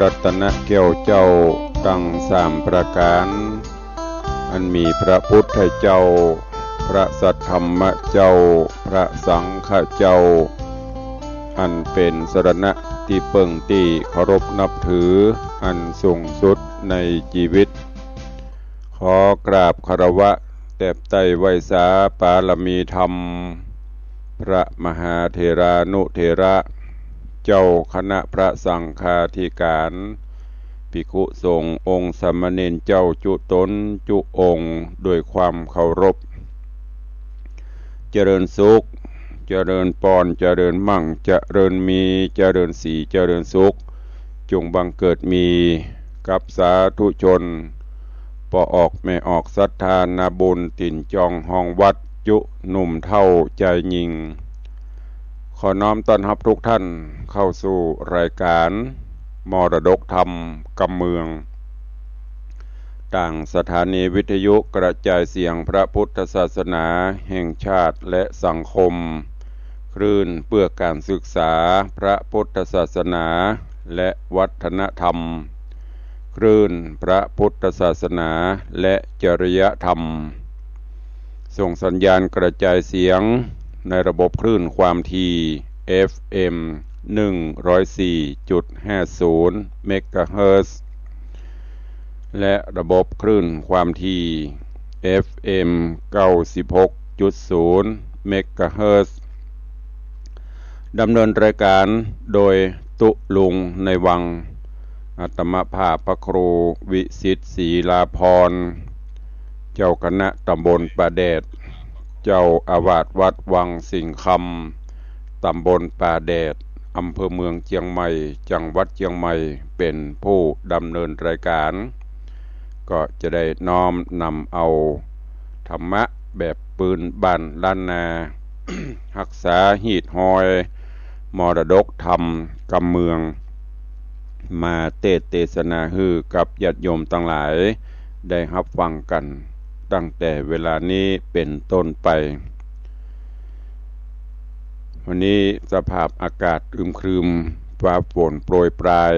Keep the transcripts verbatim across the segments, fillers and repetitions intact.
รัตนแก้วเจ้าตังสามประก๋าน อันมีพระพุทธเจ้า พระสัทธรรมเจ้า พระสังฆเจ้า อันเป๋นสรณะตี้เปิ้งตี้เคารพนับถืออันสูงสุดในจีวิต ขอกราบคารวะแตบไต้ไหว้สาปารมีธรรม พระมหาเถรานุเถระ เจ้าคณะพระสังฆาธิการ ภิกขุสงฆ์องค์สามเณรเจ้าจุ๊ต๋นจุ๊องค์ด้วยความเคารพ เจริญสุข เจริญปอน เจริญมั่ง เจริญมี เจริญสี เจริญสุข จุ่งบังเกิดมีกับสาธุชน ป้อออกแม่ออกศรัทธานาบุญ ตี๋นจองฮองวัด จุ๊หนุ่มเฒ่าจายญิง ขอน้อมต้อนฮับทุกท่านเข้าสู่รายการมรดกธรรมกำเมือง ตางสถานีวิทยุกระจายเสียงพระพุทธศาสนาแห่งชาติและสังคม คลื่นเพื่อการศึกษาพระพุทธศาสนาและวัฒนธรรม คลื่นพระพุทธศาสนาและจริยธรรม ส่งสัญญาณกระจายเสียงในระบบคลื่นความถี่ เอฟเอ็ม หนึ่งร้อยสี่จุดห้าศูนย์ เมกะเฮิรตซ์ และระบบคลื่นความถี่ เอฟเอ็ม เก้าสิบหกจุดศูนย์ เมกะเฮิรตซ์ ดำเนินรายการโดยตุ๊ลุงในวัง อาตมาภาพพระครูวิสิทธิ์ศรีลาภรณ์ เจ้าคณะตำบลป่าแดด เจ้าอาวาสวัดวังสิงห์คำ ตำบลป่าแดด อำเภอเมืองเจียงใหม่ จังหวัดเจียงใหม่ เป๋นผู้ดำเนินรายการ ก็จะได้น้อมนำเอาธรรมะแบบปื้นบ้านล้านนา ฮักษาฮีตฮอย มรดกธรรมกำเมือง มาเตสน์เตสนาหื้อกับญาติโยมตังหลายได้ฮับฟังกั๋น ตั้งแต่เวลานี้เป๋นต้นไป วันนี้สภาพอากาศอึมครึม ฟ้าฝนโปรยปราย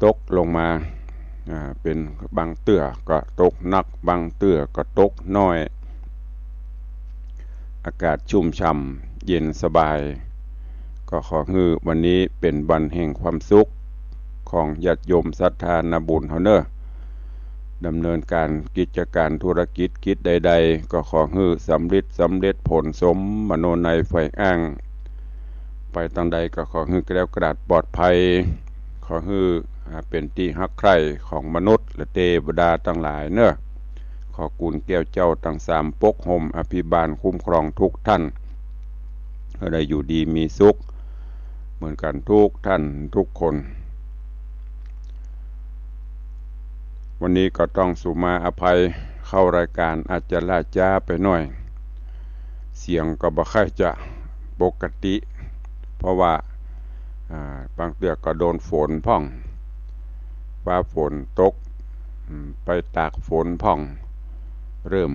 ตกลงมา อ่า เป๋นบางเตื้อก็ตกหนัก บางเตื้อก็ตกน้อย อากาศชุ่มฉ่ำเย็นสบาย ก็ขอหื้อวันนี้เป๋นวันแห่งความสุขของญาติโยมศรัทธานาบุญเฮาเน่อ ดำเนินการกิจการธุรกิจกิจใดๆ ก็ขอหื้อสำริดสำเร็จผลสมมโนในยใฝ่อ้าง ไปตางใดก็ขอหื้อแคล้วคลาดปลอดภัย ขอหื้อ อ่า เป๋นตี้ฮักใคร่ของมนุษย์และเตวดาตังหลายเน่อ ขอกุณแก้วเจ้าตังสามปกห่มอภิบาลคุ้มครองทุกท่าน ให้ได้อยู่ดีมีสุขเหมือนกั๋นทุกท่านทุกคน วันนี้ก็ต้องสุมาอภัย เข้ารายการอาจจะล่าจ๊าไปหน่อย เสียงก็บ่ค่อยจะปกติ เพราะว่า อ่า บางเตื้อก็โดนฝนพ่อง ฟ้าฝนตก อืม ไปตากฝนพ่อง เริ่ม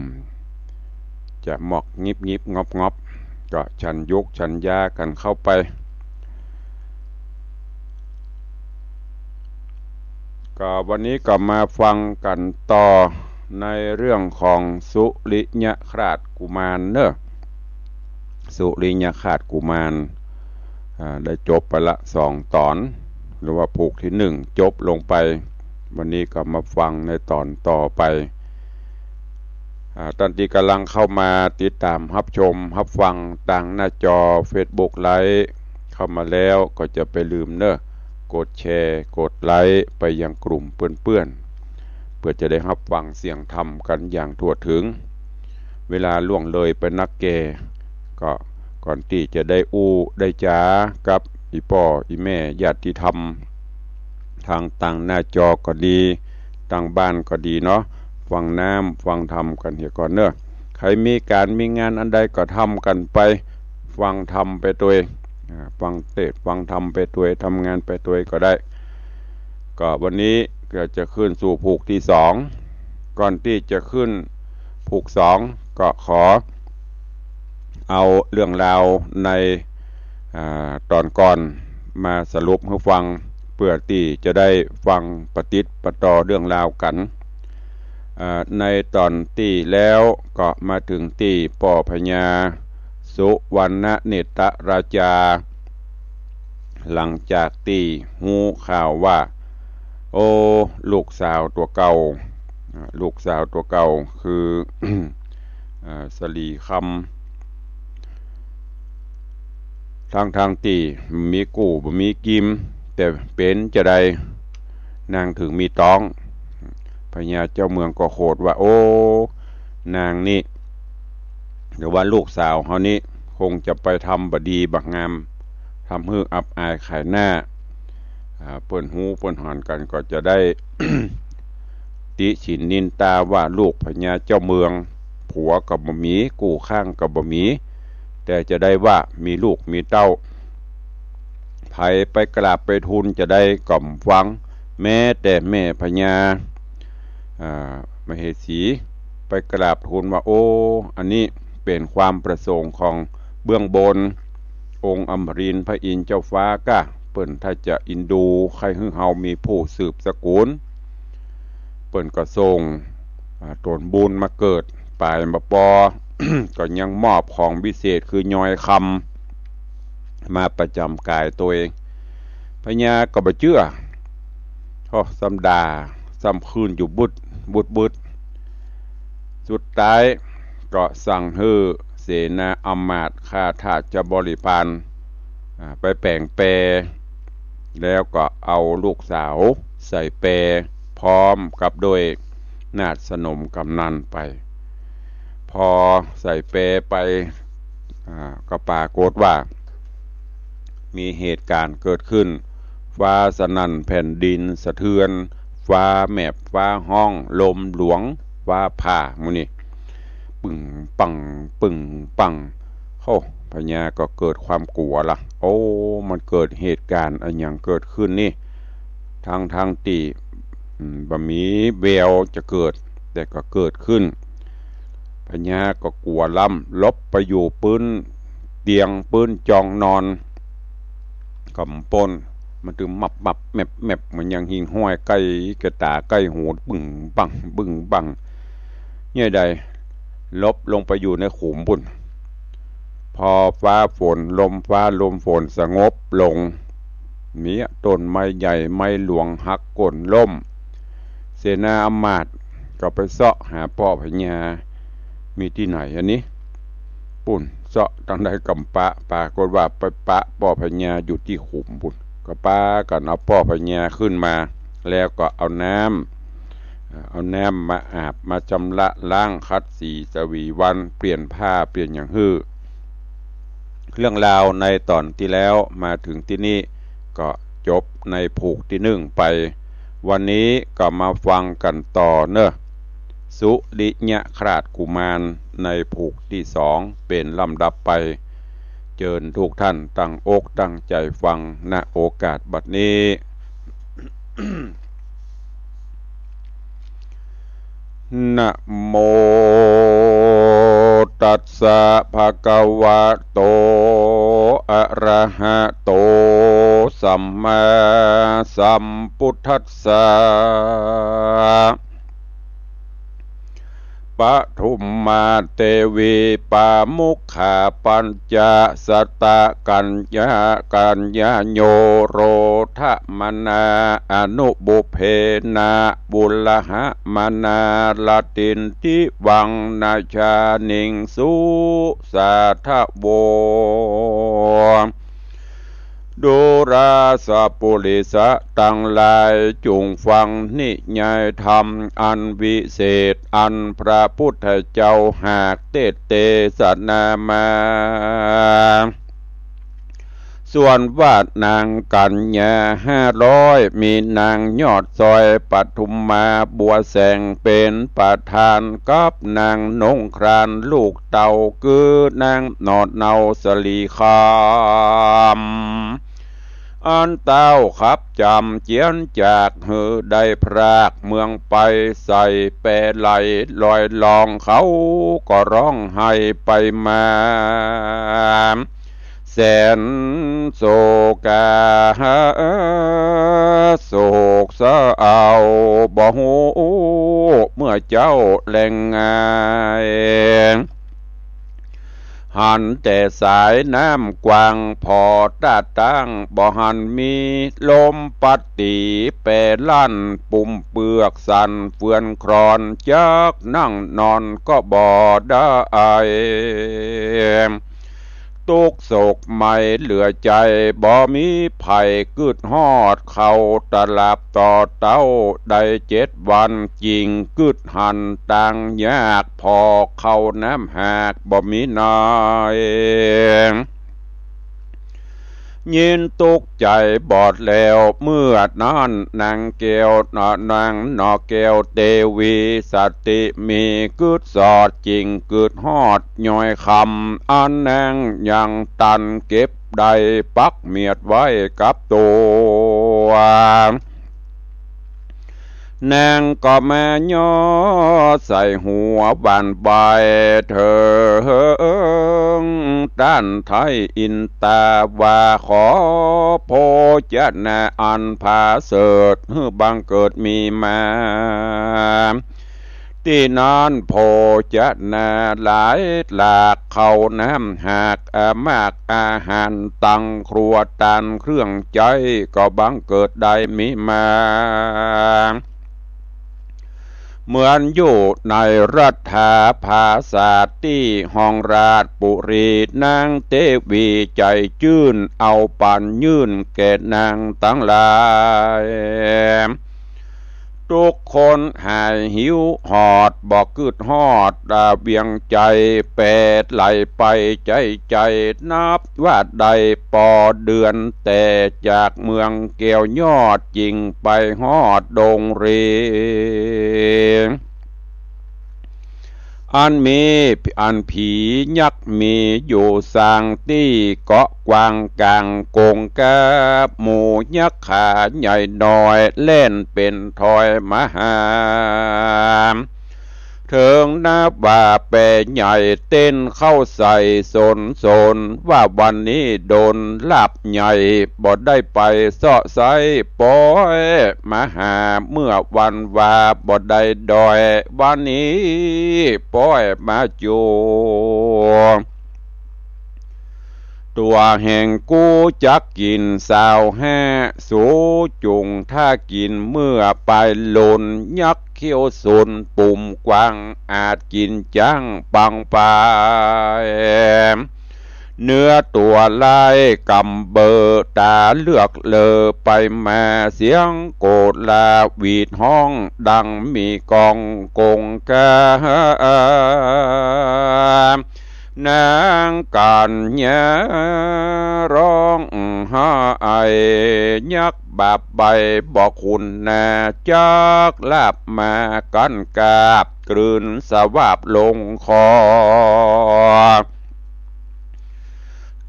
จะหมอกงิบๆ งอบๆ ก็ฉันยุกฉันยากั๋นเข้าไป ก็วันนี้ก็มาฟังกั๋นต่อในเรื่องของสุริยคราสกุมารเน่อ สุริยคราสกุมาร อ่า ได้จบไปละสองต๋อน หรือว่าผูกตี้หนึ่งจบลงไป วันนี้ก็มาฟังในต๋อนต่อไป อ่า ต้านตี้ก่ำลังเข้ามาติดต๋ามฮับชมฮับฟังตางหน้าจอเฟซบุ๊กไลฟ์เข้ามาแล้วก็จะไปลืมเน่อ กดแชร์ กดไลค์ไปยังกลุ่มเปื้อนๆ เปื้อจะได้ฮับฟังเสียงธรรมกั๋นอย่างทั่วถึง เวลาล่วงเลยไปนักแก่ ก็ก่อนตี้จะได้อู้ได้จ๋ากับอี่ป้ออี่แม่ญาติธรรม ตางตางหน้าจอก็ดี ตางบ้านก็ดีเนาะ ฟังน้ำฟังธรรมกั๋นเหียก่อนเน่อ ใผมีก๋านมีงานอันใดก็ทำกั๋นไป ฟังธรรมไปตวย อ่า ฟังเตสน์ฟังธรรมไปตวย ทำงานไปตวยก็ได้ ก็วันนี้ก็จะขึ้นสู่ผูกตี้สอง ก่อนตี้จะขึ้นผูกสอง ก็ขอเอาเรื่องราวใน อ่า ต๋อนก่อนมาสรุปหื้อฟัง เปื้อตี้จะได้ฟังปะติดปะต่อเรื่องราวกั๋น อ่า ในต๋อนตี้แล้วก็มาเถิงตี้ป้อพญาสุวรรณเนตรราชา หลังจากตี้ฮู้ข่าวว่า โอ้ ลูกสาวตั๋วเก่า อ่า ลูกสาวตั๋วเก่าคือ อ่า สะหลีคำ ตึงๆ ตี้บ่มีกู้บ่มีกิ๋ม แต่เป๋นจาใดนางเถิงมีต๊อง พญาเจ้าเมืองก็โขดว่า โอ้ นางนี้ หรือว่าลูกสาวเฮานี้ คงจะไปทำบ่ดีบ่งาม ทำหื้ออับอายขายหน้า อ่า เปิ้นฮู้เปิ้นหันกั๋นก็จะได้ ติฉินนินตาว่าลูกพญาเจ้าเมือง ผัวก็บ่มี กู้ข้างก็บ่มี แต่จาใดว่ามีลูกมีเต้า ใผไปกราบไปทูลจาใดก็บ่ฟัง แม้แต่แม่พญา อ่า มเหสี ไปกราบทูลว่า โอ้ อันนี้เป๋นความประสงค์ของเบื้องบน องค์อมรินทร์พระอินทร์เจ้าฟ้าก้า เปิ้นถ้าจะอินดูใค่หื้อเฮามีผู้สืบสกุล เปิ้นก็ส่ง อ่า ต๋นบุญมาเกิด ป๋ายบ่ปอ ก็ยังมอบของวิเศษคือยอยคำ มาประจ๋ำก๋ายตั๋วเอง พญาก็บ่เจื้อ โอ้ ซ้ำด่า ซ้ำคืนอยู่บึด บึด บึด สุดท้ายก็สั่งหื้อเสนาอำมาตย์ข้าราชบริพาร อ่า ไปแป๋งแป แล้วก็เอาลูกสาวใส่แป พร้อมกับด้วยนาถสนมกำนัลไป พอใส่แปไป อ่า ก็ปรากฏว่า มีเหตุก๋ารณ์เกิดขึ้น ฟ้าสนั่นแผ่นดินสะเทือน ฟ้าแมบ ฟ้าฮ้อง ลมหลวง ฟ้าผ่า หมู่นี้ ปึ้งปัง ปึ้งปัง โอ้ พญาก็เกิดความกั๋วละ โอ้ มันเกิดเหตุก๋ารณ์อะหยังเกิดขึ้นนี่ ตึงๆ ตี้ อืม บ่มีแววจะเกิด แต่ก็เกิดขึ้น พญาก็กั๋วล้ำ หลบไปอยู่ปื๊นเตียง ปื๊นจองนอน ก็บ่ป๊น มันตึงมับมับแมบแมบ เหมือนอย่างหิ่งห้อยใก้แก่ต๋าใก้หู บึ้งบั้ง บึ้งบั้ง เยียะใด หลบลงไปอยู่ในขุมปู๊น พอฟ้าฝน ลมฟ้าลมฝนสงบลง มีต้นไม้ใหญ่ไม้หลวงหักโค่นล้ม เสนาอำมาตย์ก็ไปเซาะหาป้อพญา มีตี้ไหนอันนี้ ปู๊น เซาะตังใดก็บ่ปะ ปรากฏว่าไปปะป้อพญาอยู่ตี้ขุมปู๊น ก็ปากั๋นเอาป้อพญาขึ้นมา แล้วก็เอาน้ำ เอาน้ำมาอาบ มาจำระล้าง ขัดสี สวีวัน เปลี่ยนผ้า เปลี่ยนหยังหื้อ เรื่องราวในต๋อนตี้แล้วมาเถิงตี้นี่ก็จบในผูกตี้นึ่งไป วันนี้ก็มาฟังกั๋นต่อเน่อ สุริยคราชกุมาร ในผูกตี้สองเป๋นลำดับไป เจิญทุกท่านตั้งอกตั้งใจ๋ฟัง ณ โอกาสบัดนี้ นะโมตัสสะ ภะคะวะโต อะระหะโต สัมมาสัมพุทธัสสะ ปทุมมาเตวี ปามุขขา ปัญจสตะ กัญญา กัญญาโย โรธมนา อนุบุพเพนะ บุลหะมนา ลตินทิวัง นะชานิง สุสาทะโว ดูราสะปุริสะตังหลาย จุ่งฟังนิยายธรรมอันวิเศษ อันพระพุทธเจ้าหากเตสน์เตสนามา ส่วนว่านางกัญญาห้าร้อย มีนางยอดซอย ปทุมมาบัวแสง เป๋นประธานกับนางนงครานลูก เต้า กือนางหนอดเหนาสลีคำ อันเต้าขับจำเจียนจากหื้อได้พรากเมืองไป ใส่แปไหลลอยลอง เขาก็ฮ้องไห้ไปมา แสนโศกา โศกเศร้า บ่ฮู้เมื่อเจ้าแลง่าย หันแต่สายน้ำกว้างผ่อตาตั้ง บ่หันมีลมพัดตี๋ แปรลั่นปุ่มเปือกสั่นเฟือนคลอน จักนั่งนอนก็บ่ได้ ตุ๊กข์โศกไหม้เหลือใจ๋ บ่มีใผกึ๊ดฮอด เข้าตลับต่อเต้าได้เจ็ดวัน จิ่งกึ๊ดหันตางยาก ผ่อเข้าน้ำหากบ่มีน้อย ยินตุ๊กข์ใจ๋บอดแล้ว เมื่อนั้นนางแก้ว นางหน่อแก้วเตวี สติมีกึ๊ดสอด จิ่งกึ๊ดฮอดย้อยคำ อันนางยังตันเก็บได้ ปักเมียดไว้กับตั๋ว นางก็มาย่อใส่หัวหวั่นไหวเถิงต้านไท้อินตาว่า ขอโภชนาอันผาเสริฐ หื้อบังเกิดมีมา ตี้นั้นโภชนาหลายหลาก ข้าวน้ำหาก อามากอาหาร ตังครัวตานเครื่องใจ๊ ก็บังเกิดได้มีมา เหมือนอยู่ในรัฐาผาสาทตี้ห้องราชปุรี นางเตวีใจ๋จื้น เอาปั๋นยื่นแก่นางตังหลาย ตุ๊กคนหายหิวหอด บ่กึ๊ดฮอด อ่า เวียงใจ๋ แปดไหลไปใจ๋ใจ๋ นับว่าได้ปอเดือน แต่จากเมืองแก้วยอด จิ่งไปฮอดดงรี อันมี อันผียักษ์มีอยู่สางตี้เกาะกว้างก๋างกงแก๊บ หมู่ยักษ์ขาใหญ่น้อย แล่นเป๋นทอยมาหา เถิงนับว่าแปรใหญ่ เต้นเข้าใส่สนสน ว่าวันนี้ดนลาภใหญ่ บ่ได้ไปเซาะไซ้ ปอยมาหาเมื่อวันวา บ่ได้ดอย วันนี้ปอยมาจู ตั๋วแห่งกูจักกิ๋นซาวห้า สูจุ่งถ้ากิ๋นเมื่อปายลน ยักษ์เขี้ยวสนปุ่มกว้าง อาจกิ๋นจั้งปังปาย เนื้อตั๋วลายกำเบอ ต๋าเลือกเลอไปมา เสียงโกรธลาหวีดฮ้อง ดังมีก้องกงกา นางกัญญาร้องไห้ ยักษ์บาปใบบ่คุณนา จักลาบมากั้นกาบ กลืนสวาปลงคอ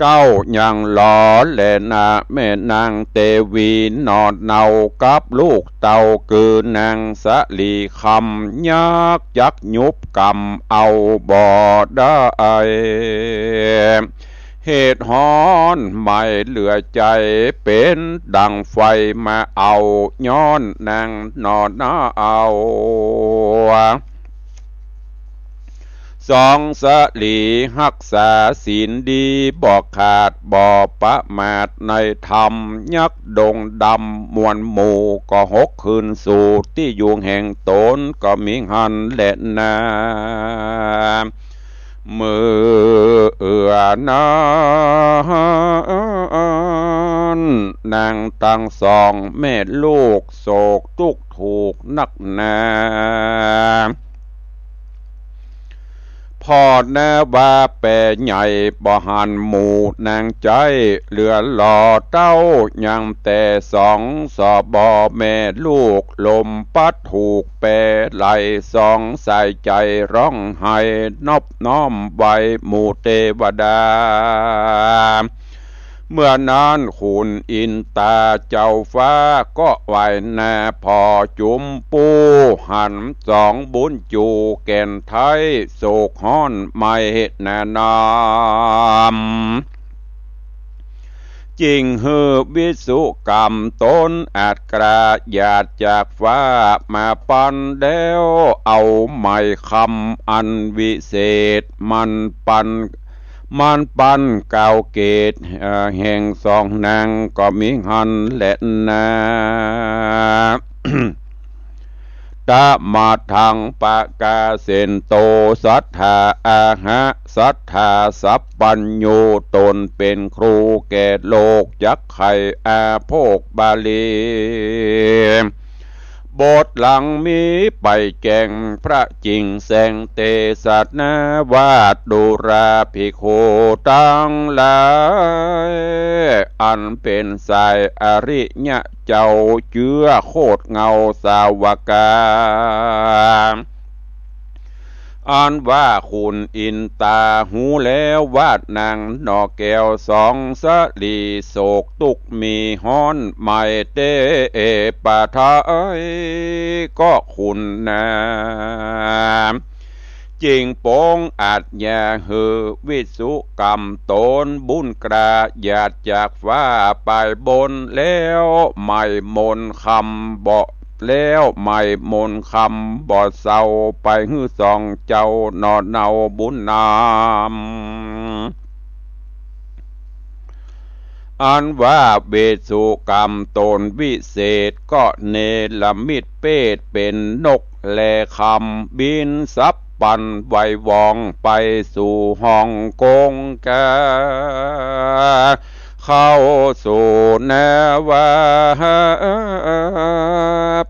เต้ายังหลอแลนา แม่นางเตวีหนอเนากับลูกเต้า คือนางสะหลีคำ ยักษ์จักยุบกำเอาบ่ได้ เหตุฮ้อนไหม้เหลือใจ๋ เป๋นดั่งไฟมาเอา ย้อนนางหนอนาเอา สองสะหลีฮักษาศีลดี บ่ขาดบ่ประมาทในธรรม ยักษ์ดงดำมวลหมู่ ก็หกคืนสู่ตี้อยู่แห่งต๋น ก็มีหั้นแลนา เมื่อเอือนั้น นางตังสองแม่ลูกโศกตุ๊กข์ถูกนักหนา ผ่อนาว่าแปรใหญ่ บ่หันหมู่นางใจ๊ เหลือหล่อเต้ายังแต่สอง สอบ่แม่ลูก ลมพัดถูกแปรไหล สองสายใจ๋ร้องไห้ นอบน้อมไหว้หมู่เตวดา เมื่อนั้นขุนอินตาเจ้าฟ้า ก็ไหว้นาผ่อจุมปู หันสองบุญจูแก่นไท้ โศกฮ้อนไหม้หนานำ จึ่งหื้อวิศวกรรมต๋นอัดกล้าหยาดจากฟ้ามาปันแล้ว เอาไหมคำอันวิเศษมันปัน มันปันเก้าเกศ เอ่อ แห่งสองนางก็มีหั้นแลนา ตะมะทังปะกาเสนโต สัตถาอาหะ สัตถาสัพพัญญู ต๋นเป๋นครูแก่โลก จักใค่อาโภคบาลี บทหลังมีไปแจ้งพระจิ่งแสงเตสะนาว่า ดูราภิกขุตังหลาย อันเป๋นสายอริยะเจ้าเจื้อโคตรเงาสาวกา อันว่าขุนอินต๋าฮู้แล้วว่านางหน่อแก้วสองสะหลีโศกตุ๊กข์มีฮ้อนไหม้เตปะไทย ก็ขุนนา จึ่งปงอาจญาหื้อวิศวกรรมต๋นบุญกล้าหยาดจากฟ้าไปบนแล้วไหมมนต์คำบ่ แล้วไหมมนต์คำบ่เศร้าไปหื้อสองเจ้าหน่อเนาบุญนำ อันว่าวิศวกรรมต๋นวิเศษก็เนรมิตเปรตเป๋นนกแลคำบินสับปันไหวว่องไปสู่ฮ่องกงกา เข้าสู่นาวา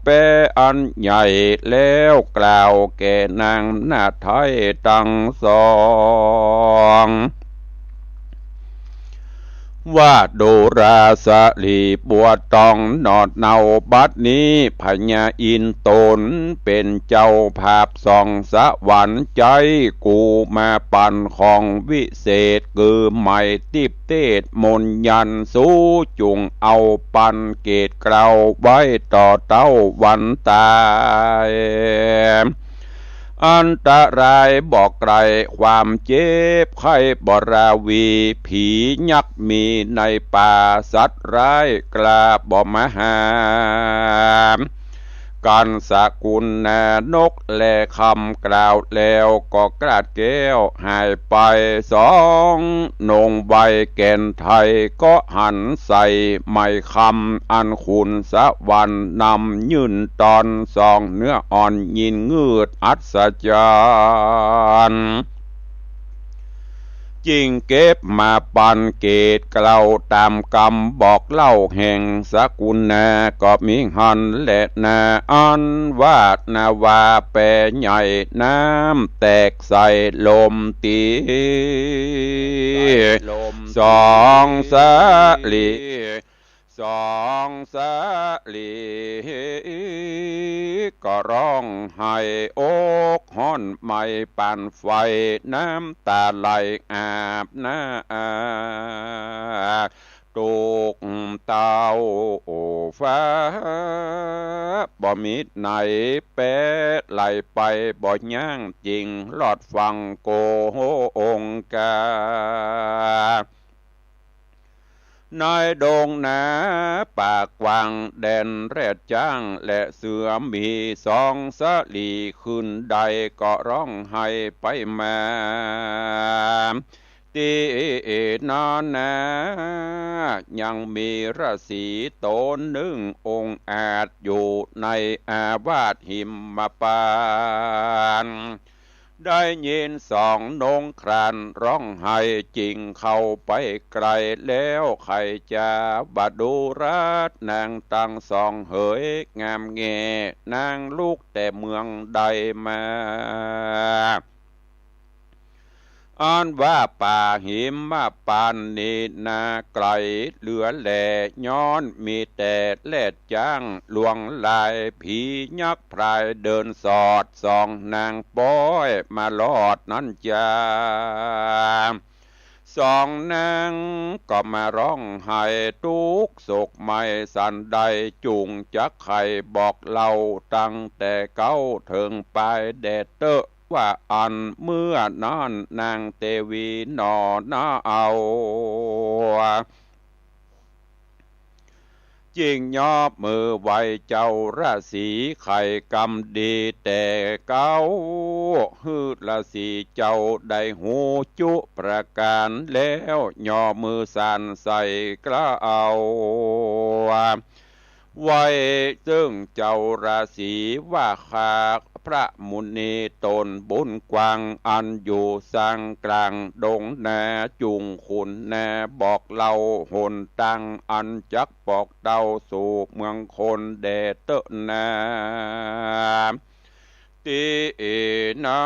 แปอันใหญ่แล้วกล่าวแก่นางนาไทยตังสอง ว่าดูราสะหลีบัวตองหน่อเนาบัดนี้ พญาอินต๋นเป๋นเจ้าภาพสองสวรรค์ ใจ๊กูมาปันของวิเศษ คือไหมติปเตศมนต์ยันต์ สูจุ่งเอาปันเกศเกลาไว้ต่อเต้าวันต๋าย อันตรายบ่ไกลความเจ็บไข้บ่ราวี ผียักษ์มีในป่าสัตว์ร้ายกล้าบ่มาหา กันสกุณนานกแลคำกล่าวแล้วก็กราดแก้วหายไปสอง นงไวแก่นไทยก็หันใส่ไหมคำอันขุนสวรรค์นำยื่นต๋นสองเนื้ออ่อนยินงืดอัศจรรย์ จึ่งเก็บมาปันเกศเกลาต๋ามกำบอกเล่าแห่งสกุณนาก็มีหั้นแลนา อันว่านาวาแปใหญ่น้ำแตกใส่ลมตี๋ สองสะหลี สองสะหลี ก็ฮ้องไห้อกฮ้อนไหม้ปานไฟ น้ำต๋าไหลอาบหน้า ตกเต้าฟ้า บ่มีไหนแปไหลไปบ่ยั้ง จึ่งลอดฝั่งโกงกา ในดงนาป่ากว้างแดนแรดจ๊างและเสือมี สองสะหลีขึ้นได้ก็ฮ้องไห้ไปมา ตี้นั้นนา ยังมีฤๅษีต๋นนึ่งองอาจอยู่ในอาวาสหิมพานต์ ได้ยินสองนงครานฮ้องไห้ จึ่งเข้าไปใก้แล้วใค่จะบ่ดูราดนางตังสองเหย งามแง่นางลุกแต่เมืองใดมา อันว่าป่าหิมพานต์นี้นาไก๋เหลือแล ย้อนมีแต่แรดจ๊างลวงลาย ผียักษ์พรายเดินสอด สองนางป๊อยมาลอดนั้นจา สองนางก็มาฮ้องไห้ตุ๊กข์โศกไหม้สันใด จุ่งจักใค่บอกเล่าตั้งแต่เก๊าเถิงปายแดดเต๊อะ ว่าอั้น เมื่อนั้นนางเตวีหน่อนาเอา จึ่งยกมือไหว้เจ้าราศี ใค่กำดีแต่เก๊า หื้อราศีเจ้าได้ฮู้จุประก๋านแล้ว ยกมือสานใส่เกล้า ไหว้ซึ่งเจ้าราศีว่า ข้าพระมุนีต๋นบุญกว้าง อันอยู่ซางกลางดงนา จุ่งขุนนาบอกเล่าหนตาง อันจักบอกเต้าสู่เมืองคนแด่เต๊อะนา ตี้นั้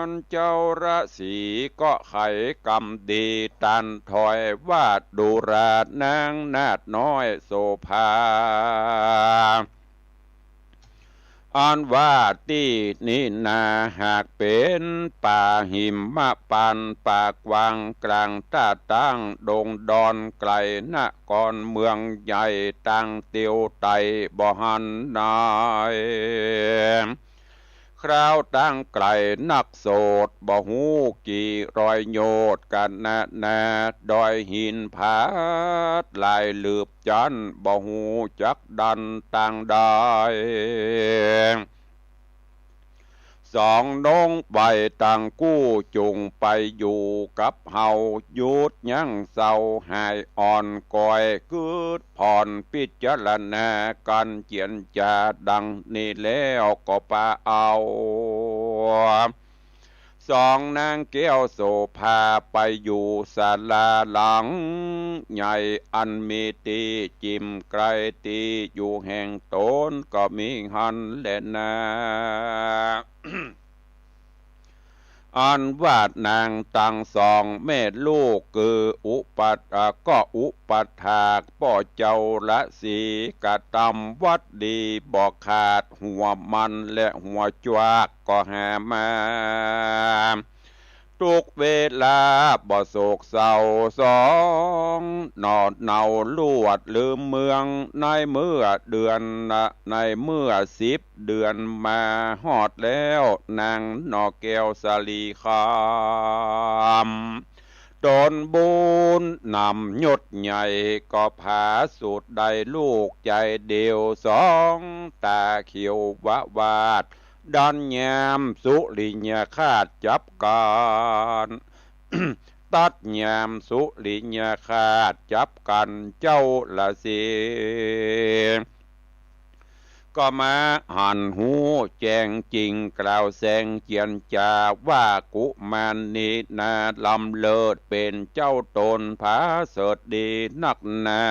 นเจ้าราศีก็ใค่กำดีตรัสถอยว่า ดูราหน้านางนาฏน้อยโสภา อันว่าตี้นี้นา หากเป๋นป่าหิมพานต์ ป่ากว้างกล๋างต้าตั้งดงดอน ใก้นครเมืองใหญ่ตางเตียวไต บ่หันไหน คราวตางใก้นักโสด บ่ฮู้กี่ร้อยโยชน์ กะนานาดอยหินผาดหลายหลืบจั๊น บ่ฮู้จักดันตางใด สองน้องไปตังกู้ จุ่งไปอยู่กับเฮา หยุดยั้งเศร้าหายอ่อน ก้อยกึ๊ดผ่อนพิจารณากั๋น เจียรจ๋าดังนี้แล้วก็ปาเอา สองนางแก้วโสภา ไปอยู่ศาลาหลังใหญ่ อันมีตี้จิ่มใก้ตี้อยู่แห่งต๋น ก็มีหั้นแลนา อันว่านางตังสองแม่ลูก คืออุปัฏ อ่า ก็อุปัฏฐากป้อเจ้าราศี กระตำวัตรดีบ่ขาด หัวมันและหัวจวากก็หามา ตุ๊กเวลาบ่โศกเศร้าสอง หน่อเนาลวดลืมเมือง ในเมื่อเดือน ในเมื่อสิบเดือนมาฮอดแล้ว นางหน่อแก้วสาลีคำ ต๋นบุญนำยศใหญ่ ก็ผาสุดได้ลูกใจ๋เดียว สองต๋าเขียววะวาด ดันยามสุริยคราสจับกั๋น ตัดยามสุริยคราสจับกั๋น เจ้าราศี ก็มาหันฮู้แจ้งจริง กล่าวแสงเจียรจ๋าว่า กุมารนี้นาล้ำเลิศ เป๋นเจ้าต๋นผาเสริฐดีนักนา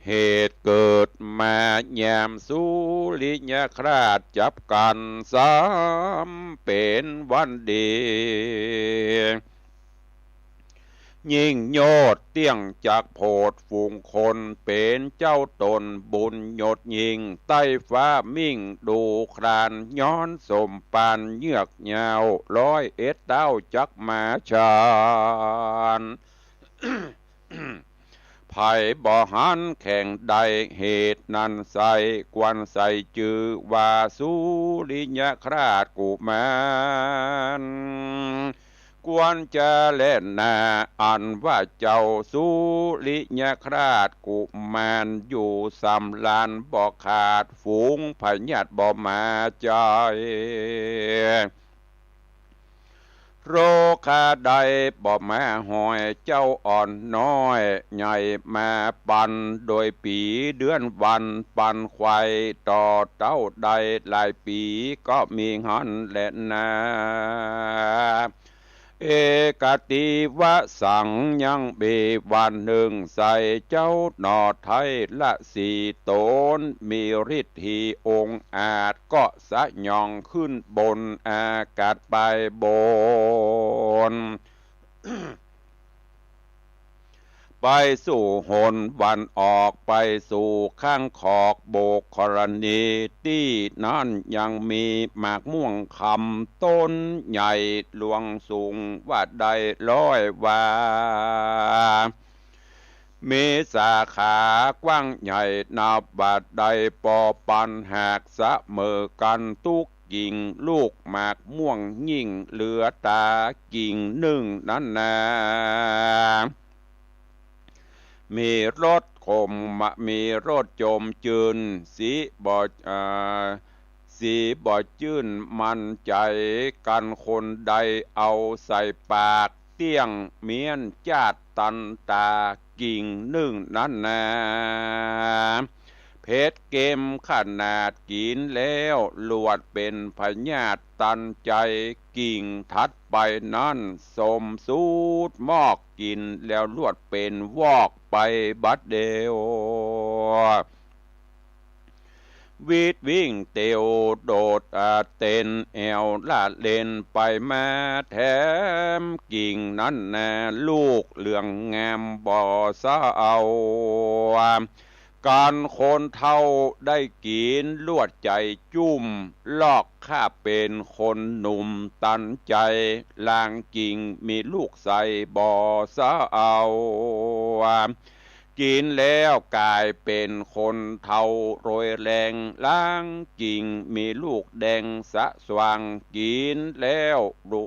เหตุเกิดมายามสุริยคราสจับกั๋น ซ้ำเป๋นวันดี ยิ่งยอดเตี้ยงจักโผดฝูงคน เป๋นเจ้าต๋นบุญยศยิ่ง ใต้ฟ้ามิ่งดูคลาน ย้อนสมปานเยือกยาว ร้อยเอ็ดเต๊าจักมาชาน ใผบ่หันแข่งได้ เหตุนั้นไส้ควรใส่จื้อว่า สุริยคราสกุมาร ควรจะแลนา อันว่าเจ้าสุริยคราสกุมาร อยู่สำราญบ่ขาด ฝูงพยาธิบ่มาใจ้ โรคาใดบ่มาฮอย เจ้าอ่อนน้อยใหญ่มาปัน โดยปี๋เดือนวันปันไขว่ ต่อเต้าได้หลายปี๋ ก็มีหั้นแลนา เอกติวสัง ยังมีวันนึ่ง ไส้เจ้าหน่อไท้ราศีต๋น มีฤทธีองอาจ ก็สยองขึ้นบนอากาศไปบน ไปสู่หนวันออก ไปสู่ข้างขอกโบกธรณี ตี้นั้นยังมีหมากม่วงคำต้นใหญ่หลวงสูง ว่าได้ร้อยวา มีสาขากว้างใหญ่นับว่าได้ปอปัน หากเสมอกั๋นตุ๊กกิ่ง ลูกหมากม่วงยิ่งเหลือต๋ากิ่งนึ่งนั้นนา มีรส ขม มีรสจมจื้น สีบ่ อ่า สีบ่จื้นมั่นใจ๋ กันคนใดเอาใส่ปาก เตี้ยงเมี้ยนจ๊าดตันต๋า กิ่งนึ่งนั้นนา เผ็ดเกมขนาด กิ๋นแล้วลวดเป๋นพยาธิตันใจ๋ กิ่งถัดไปนั้นสมสูตรมอก กิ๋นแล้วลวดเป๋นวอกไปบัดเดี่ยว วีดวิ่งเตียวโดด อ่า เต้นแอ่วละเล่นไปมา แถมกิ่งนั้นนา ลูกเหลืองงามบ่เศร้า กันคนเฒ่าได้กิ๋น ลวดใจ๋จุ้ม ลอกข้าเป๋นคนหนุ่มตันใจ๋ ลางกิ่งมีลูกใสบ่เศร้า กิ๋นแล้วก๋ายเป๋นคนเฒ่าโรยแรง ลางกิ่งมีลูกแดงสะสว่าง กิ๋นแล้วลุ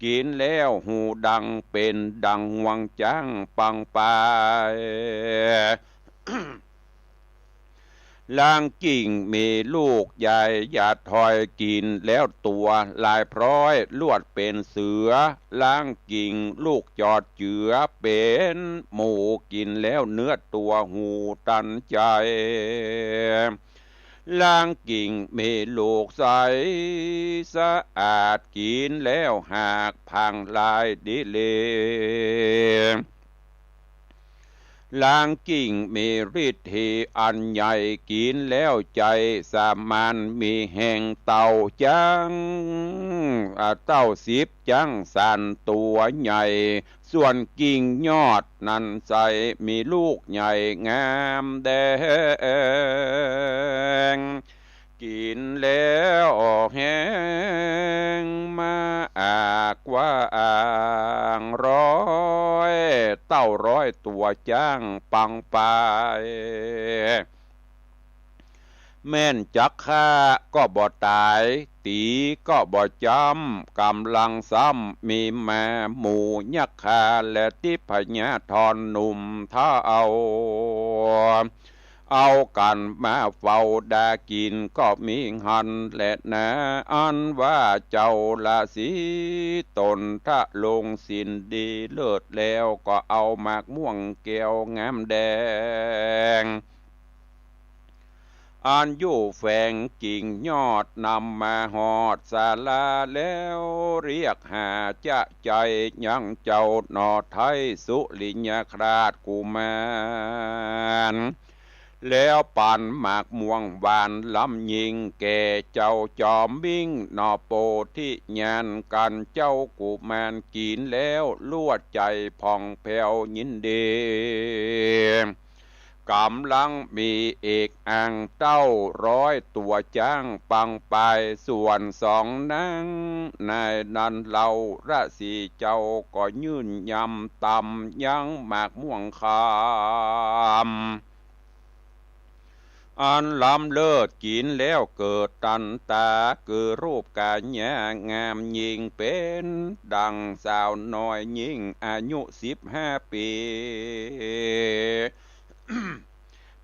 กิ๋นแล้วหูดังเป๋นดังฮวงจ๊างปังปาย ลางกิ่งมีลูกใหญ่หยาดถอย กิ๋นแล้วตั๋วลายพร้อย ลวดเป๋นเสือ ลางกิ่งลูกจอดเจือ เป๋นหมู กิ๋นแล้วเนื้อตั๋วหูตันใจ๋ ลางกิ่งมีลูกใสสะอาด กิ๋นแล้วหากผางลายดีเล ลางกิ่งมีฤทธีอันใหญ่ กิ๋นแล้วใจ๋สามานมีแฮง เต้าจ๊าง อ่า เต้าสิบจ๊างสันตั๋วใหญ่ ส่วนกิ่งยอดนั้นใส มีลูกใหญ่งามแดง กิ๋นแล้วแฮงมาอากว่าอ่าง ร้อยเต้าร้อยตั๋วจ๊างปังปาย แม่นจักฆ่าก็บ่ต๋าย ตี๋ก็บ่จ๊ำ ก๋ำลังซ้ำมีมาหมู่ยักษ์ฆ่า และติพญาธรหนุ่มเฒ่า เอากั๋นมาเฝ้าดากิ๋นก็มีหันแลนา อันว่าเจ้าราศีตนทะลงศีลดีเลิศแล้ว ก็เอาหมากม่วงแก้วงามแดง อันอยู่แฝงกิ่งยอดนำมาฮอดศาลาแล้ว เรียกหาจ๊ะใจ๋ยังเจ้าหน่อไท้สุริยคราชกุมาร แล้วปั๋นหมากม่วงหวานล้ำยิ่งแก่เจ้าจอมมิ่งหน่อโปธิญาณ กันเจ้ากุมารกิ๋นแล้วลวดใจ๋ผ่องแผ้วยินดี ก๋ำลังมีเอกอ่างเต้าร้อยตั๋วจ๊างปังปาย ส่วนสองนางนายนั้นเล่า ราศีเจ้าก็ยื่นยำตำยังหมากม่วงคำ อันล้ำเลิศกิ๋นแล้วเกิดตันต๋า คือรูปก๋ายะงามยิ่งเป๋นดั่งสาวน้อยยิ่งอายุสิบห้าปี๋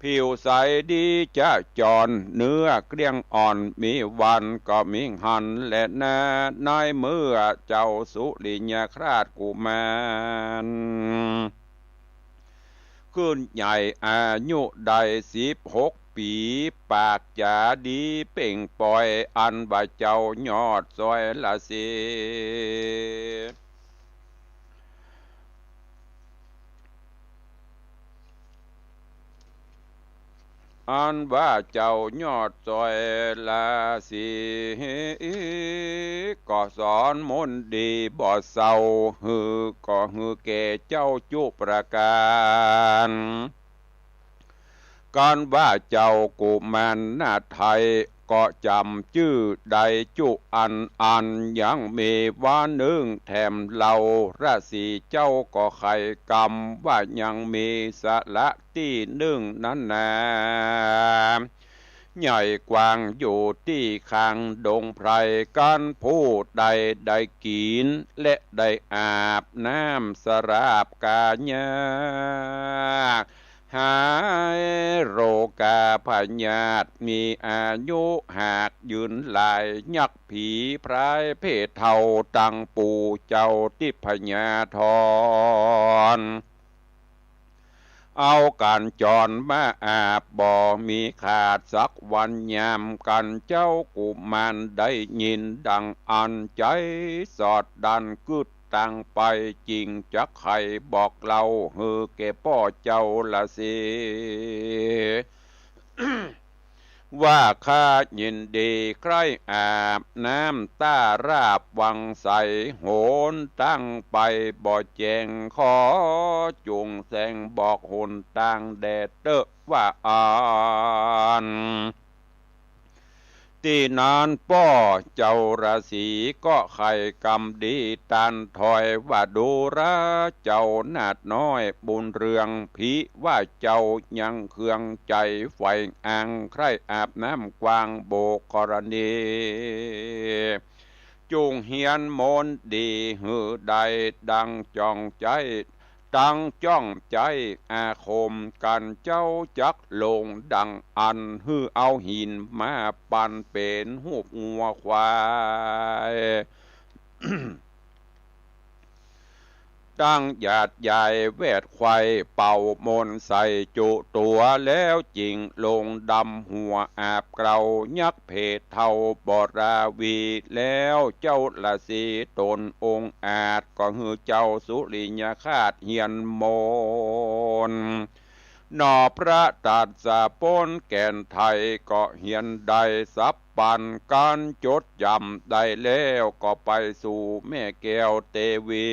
ผิวใสดีจะจร เนื้อเกลี้ยงอ่อนมีวันก็มีหันแลนา ในเมื่อเจ้าสุริยคราชกุมาร ขึ้นใหญ่อายุได้สิบหกปี๋ ปากจ๋าดีเป่งป่อย อันว่าเจ้ายอดสอยราศี อันว่าเจ้ายอดสอยราศี ก็สอนมนต์ดีบ่เศร้า หื้อก็หื้อแก่เจ้าจุประก๋าน กันว่าเจ้ากุมารนาไทย ก็จ๋ำจื้อได้จุอันอัน ยังมีว่านึ่งแถมเล่า ราศีเจ้าก็ใค่กำว่ายังมีสระตี้นึ่งนั้นนา ใหญ่กว้างอยู่ตี้ข้างดงไพร กันผู้ใดได้กิ๋นและได้อาบน้ำสราบก๋ายะ หายโรคาพยาธิ มีอายุหากยืนหลาย ยักษ์ผีพรายเปรตเฒ่า ตังปู่เจ้าทิพยาธร เอาก๋านจรมาอาบ บ่มีขาดสักวันยาม ก๋านเจ้ากุมารได้ยินดังอั้น ใจ๋สอดดั้นกึ๊ดตังไป จึงจักใค่บอกเล่าหื้อแก่ป้อเจ้าราศี ว่าข้ายินดีใคร่อาบน้ำต้าราบวังใส หนตางไปบ่แจ้ง ขอจุ่งแสงบอกหนตางแด่เต๊อะว่าอั้น ตี้นั้นป้อเจ้าราศีก็ใค่กำดีตันถอยว่า ดูราเจ้านาฏน้อยบุญเรือง ผีว่าเจ้ายังเคืองใจ๋ใฝ่อัง ใคร่อาบน้ำกวางโบกกรณี จุ่งเฮียนมนต์ดีหื้อได้ดังจ้องใจ๋ ตังจ้องใจ๋อาคม ก๋านเจ้าจักลงดังอั้น หื้อเอาหินมาปั้นเป๋นฮูปงัวควาย ตังหยาดใหญ่แวดไขว่ เป่ามนต์ใส่จุตั๋ว แล้วจึ่งลงดำหัวอาบเกลา ยักษ์เปรตเฒ่าบ่ราวี แล้วเจ้าราศีต๋นองอาจ ก็หื้อเจ้าสุริยคราสเฮียนมนต์ หน่อพระตัดสะป๊นแก่นไทย ก็เฮียนได้สับปัน ก๋านจดจ๋ำได้แล้ว ก็ไปสู่แม่แก้วเตวี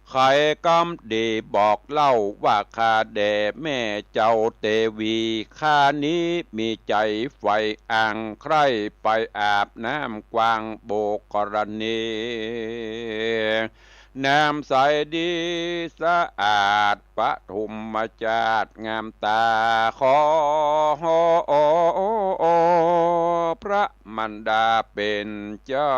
ใค่กำดีบอกเล่าว่า ข้าแด่แม่เจ้าเตวี ข้านี้มีใจ๋ใฝ่อัง ใคร่ไปอาบน้ำกวางโบกกรณี น้ำใสดีสะอาด ปฐมจาติงามต๋า ขอพระมารดาเป๋นเจ้า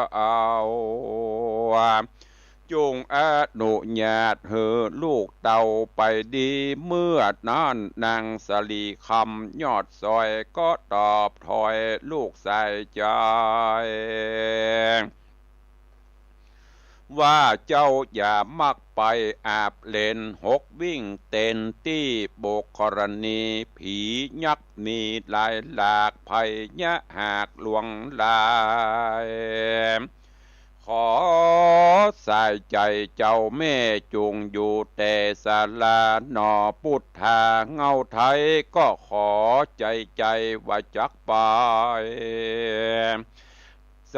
จุ่งอนุญาตหื้อลูกเต้าไปดี เมื่อนั้นนางสะหลีคำยอดซอย ก็ตอบถอยลูกสายใจ๋ ว่าเจ้าอย่ามักไปอาบเล่น หกวิ่งเต้นตี้โบกกรณี ผียักษ์มีหลายหลาก ภัยยะหากลวงลาย ขอสายใจ๋เจ้าแม่จุ่งอยู่แต่ศาลา หน่อปุทธาเงาไทย ก็ขอใจ๋ใจ๋ว่าจักไป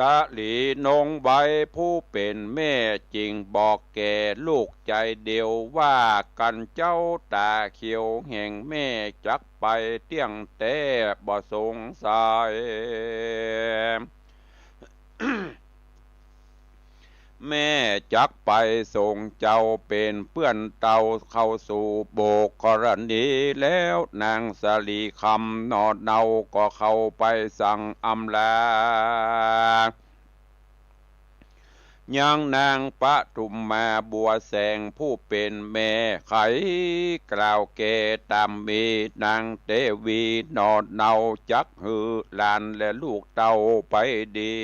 สะหลีนงไว้ผู้เป๋นแม่ จึ่งบอกแก่ลูกใจ๋เดียวว่า กั๋นเจ้าต๋าเขียวแห่งแม่ จักไปเตี้ยงแต๊บ่สงสัย แม่จักไปส่งเจ้าเป๋นเปื้อนเต้าเข้าสู่โบกกรณี แล้วนางสะหลีคำหน่อเนาก็เข้าไปสั่งอำลา ยังนางปทุมมาบัวแสงผู้เป๋นแม่ ใค่กล่าวแก่ต๋ามมี นางเตวีหน่อเนาจักหื้อหลานและลูกเต้าไปดี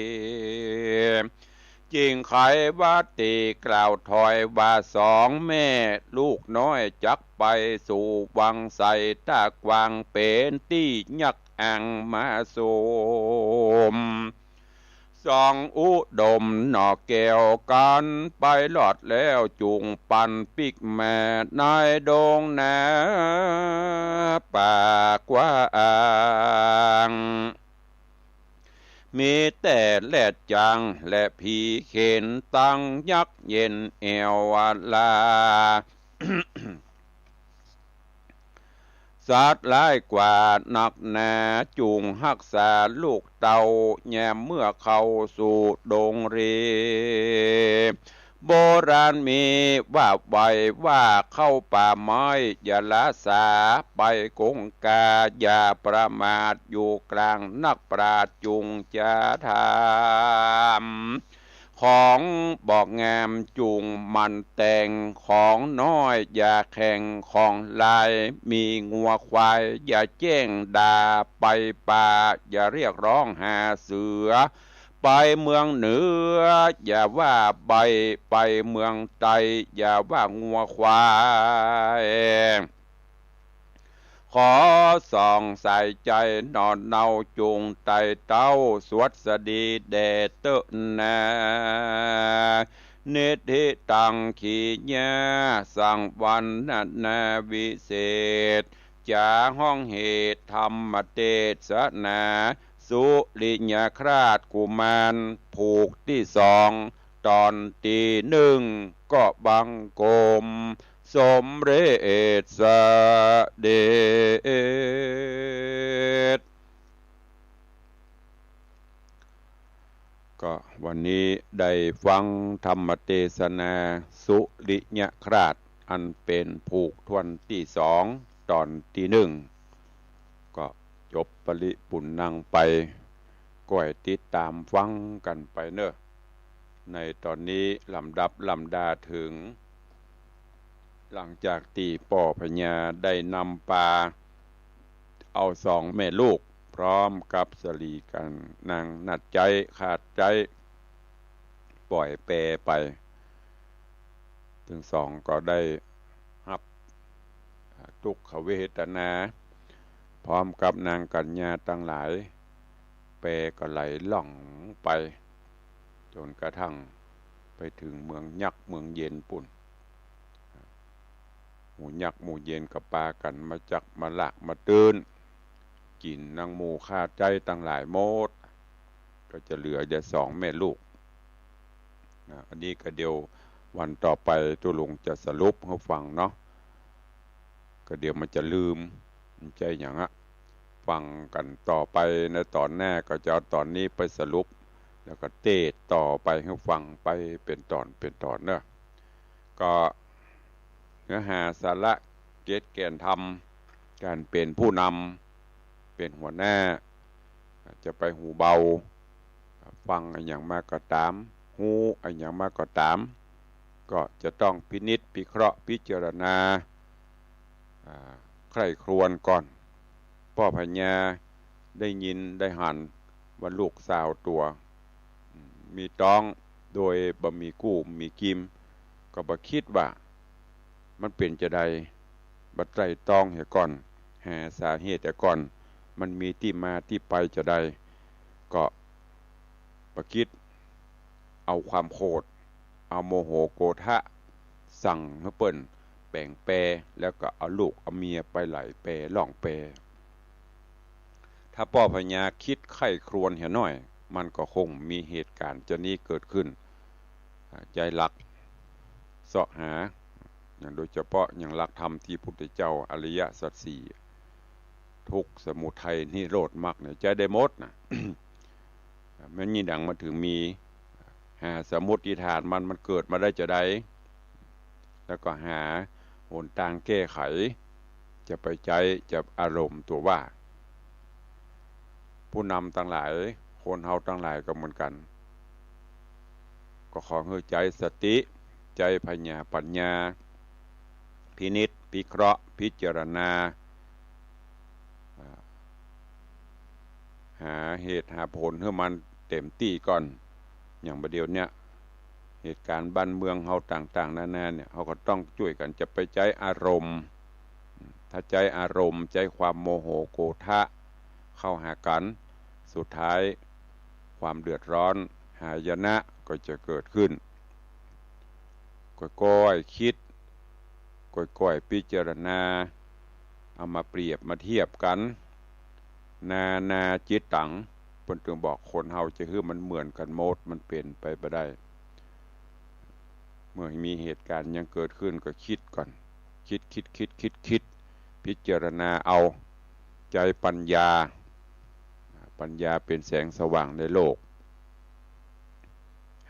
จึ่งใค่วาตีกล่าวถอยว่า สองแม่ลูกน้อยจักไปสู่วังไสต้ากวาง เป๋นตี้ยักษ์อังมาสุม สองอุดมหน่อแก้ว กั๋นไปรอดแล้วจุ่งปันปิ๊กมา ในดงนาป่ากว้าง มีแต่แรดจังและผีเข็น ตังยักษ์เย็นแอวลา สัตว์ร้ายกว่านักหนา จุ่งฮักษาลูกเต้า แยมเมื่อเข้าสู่ดงรี โบราณมีว่าไว้ว่า เข้าป่าไม้อย่าละสา ไปกงกาอย่าประมาท อยู่กลางนักปราชญ์จุ่งจะถาม ของบ่งามจุ่งหมั่นแต่ง ของน้อยอย่าแข่ง ของหลายมีงัวควาย อย่าแจ้งด่าไปป่า อย่าเรียกร้องหาเสือ ไปเมืองเหนืออย่าว่าใบ้ ไปเมืองใต้อย่าว่างัวควาย ขอส่องสายใจ๋หน่อเนาจุ่งไต่เต้า สวัสดีแด่เต๊อะนา นิทธิตัง ขีญา สังวรรณนาวิเศษ จ๋าฮ้องเหตุธรรมเตสนา สุริยคราชกุมาร ผูกตี้สอง ต๋อนตี้นึ่ง ก็บังคมสมเร็จเสด็จ ก็วันนี้ได้ฟังธรรมเตสนาสุริยคราช อันเป๋นผูกถ้วนตี้สอง ต๋อนตี้นึ่ง ก็จบปริปุณณังไป ก้อยติดต๋ามฟังกั๋นไปเน่อ ในต๋อนนี้ลำดับลำดาเถิง หลังจากตี้ป้อพญาได้นำปาเอาสองแม่ลูก พร้อมกับสะหลีกั๋นนางนัดใจ๊ขาดใจ๊ ป่อยแปไป ตึงสองก็ได้ฮับทุกขเวทนา พร้อมกับนางกัญญาตังหลาย แปก็ไหลล่องไป จ๋นกระทั่งไปเถิงเมืองยักษ์เมืองเย็นปู้น หมู่ยักษ์หมู่เย็นก็ปากั๋นมาจับมาลากมาตื้น กิ๋นนางหมู่ขาดใจ๊ตังหลายหมด ก็จะเหลือแต่สองแม่ลูกนะ อันนี้ก็เดี๋ยววันต่อไปตุ๊ลุงจะสรุปหื้อฟังเนาะ ก็เดี๋ยวมันจะลืม มันใจ้หยังอะ ฟังกั๋นต่อไปในต๋อนหน้า ก็จะเอาต๋อนนี้ไปสรุป แล้วก็เตสน์ต่อไปหื้อฟังไปเป๋นต๋อนเป๋นต๋อนเนาะ ก็เนื้อหาสาระเกตแก่นธรรม ก๋านเป๋นผู้นำ เป๋นหัวหน้า จะไปหูเบา ฟังอะหยังมาก็ต๋าม ฮู้อะหยังมาก็ต๋าม ก็จะต้องพินิจพิเคราะห์พิจารณา อ่า ใคร่ครวญก่อน ป้อพญาได้ยินได้หันว่าลูกสาวตั๋ว อืม มีต๊องโดยบ่มีกู้มีกิม ก็บ่คิดว่ามันเป๋นจาใด บ่ไตร่ตรองเหียก่อน หาสาเหตุเหียก่อน มันมีตี้มาตี้ไปจาใด ก็บ่คิดเอาความโขด เอาโมโหโกธะ สั่งหื้อเปิ้นแป๋งแป แล้วก็เอาลูกเอาเมียไปไหลแปล่องแป ถ้าป้อพญาคิดใคร่ครวญเหียหน้อย มันก็คงมีเหตุก๋ารณ์จานี้เกิดขึ้น อ่า ใจ๊หลักเซาะหา อย่างโดยเฉพาะอย่างหลักธรรมตี้พุทธเจ้าอริยสัจสี่ ทุกข์ สมุทัย นิโรธ มรรคเนี่ย ใจ๊ได้หมดนะ แม่นยี่หนังมันเถิงมี หาสมมุติฐานมัน มันเกิดมาได้จาใด แล้วก็หาหนตางแก้ไข จะไปใจ๊จะอารมณ์ตั๋วว่า ผู้นำตังหลาย คนเฮาตังหลายก็เหมือนกั๋น ก็ขอหื้อใจ๊สติ ใจ๊ผญาปัญญา พินิจพิเคราะห์พิจารณา อ่า หาเหตุหาผลหื้อมันเต๋มตี้ก่อน อย่างบ่าเดี่ยวเนี่ย เหตุก๋ารณ์บ้านเมืองเฮาต่างๆ นานาเนี่ย เฮาก็ต้องจ้วยกั๋น จะไปใจ๊อารมณ์ ถ้าใจ๊อารมณ์ ใจ๊ความโมโหโกธะเข้าหากั๋น สุดท้ายความเดือดร้อนหายนะก็จะเกิดขึ้น ก้อยๆ คิด ก้อยๆ พิจารณา เอามาเปรียบมาเทียบกั๋น นานาจิตตัง เปิ้นเถิงบอกคนเฮาจะหื้อมันเหมือนกั๋นหมด มันเป๋นไปบ่ได้ เมื่อมีเหตุก๋ารณ์หยังเกิดขึ้นก็คิดก่อน คิด คิด คิด คิด คิด พิจารณาเอา ใจ๊ปัญญา ปัญญาเป๋นแสงสว่างในโลก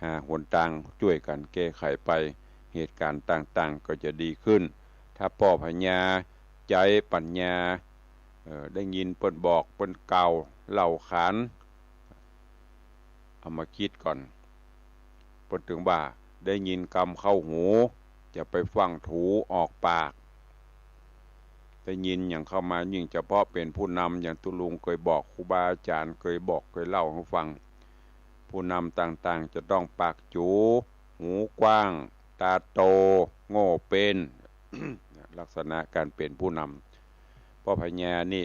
หาหนตางจ้วยกั๋นแก้ไขไป เหตุก๋ารณ์ต่างๆ ก็จะดีขึ้น ถ้าป้อพญาใจ๊ปัญญา เอ่อ ได้ยินเปิ้นบอก เปิ้นกล่าวเล่าขาน เอามาคิดก่อน เปิ้นตึงว่า ได้ยินกำเข้าหู จะไปฟั่งถูออกปาก ได้ยินหยังเข้ามา ยิ่งเฉพาะเป๋นผู้นำ อย่างตุ๊ลุงเกยบอก ครูบาอาจ๋ารย์เกยบอกเกยเล่าหื้อฟัง ผู้นำต่างๆ จะต้องปากจู๋ หูกว้าง ต๋าโต โง่เป๋น ลักษณะก๋านเป๋นผู้นำ ป้อพญานี่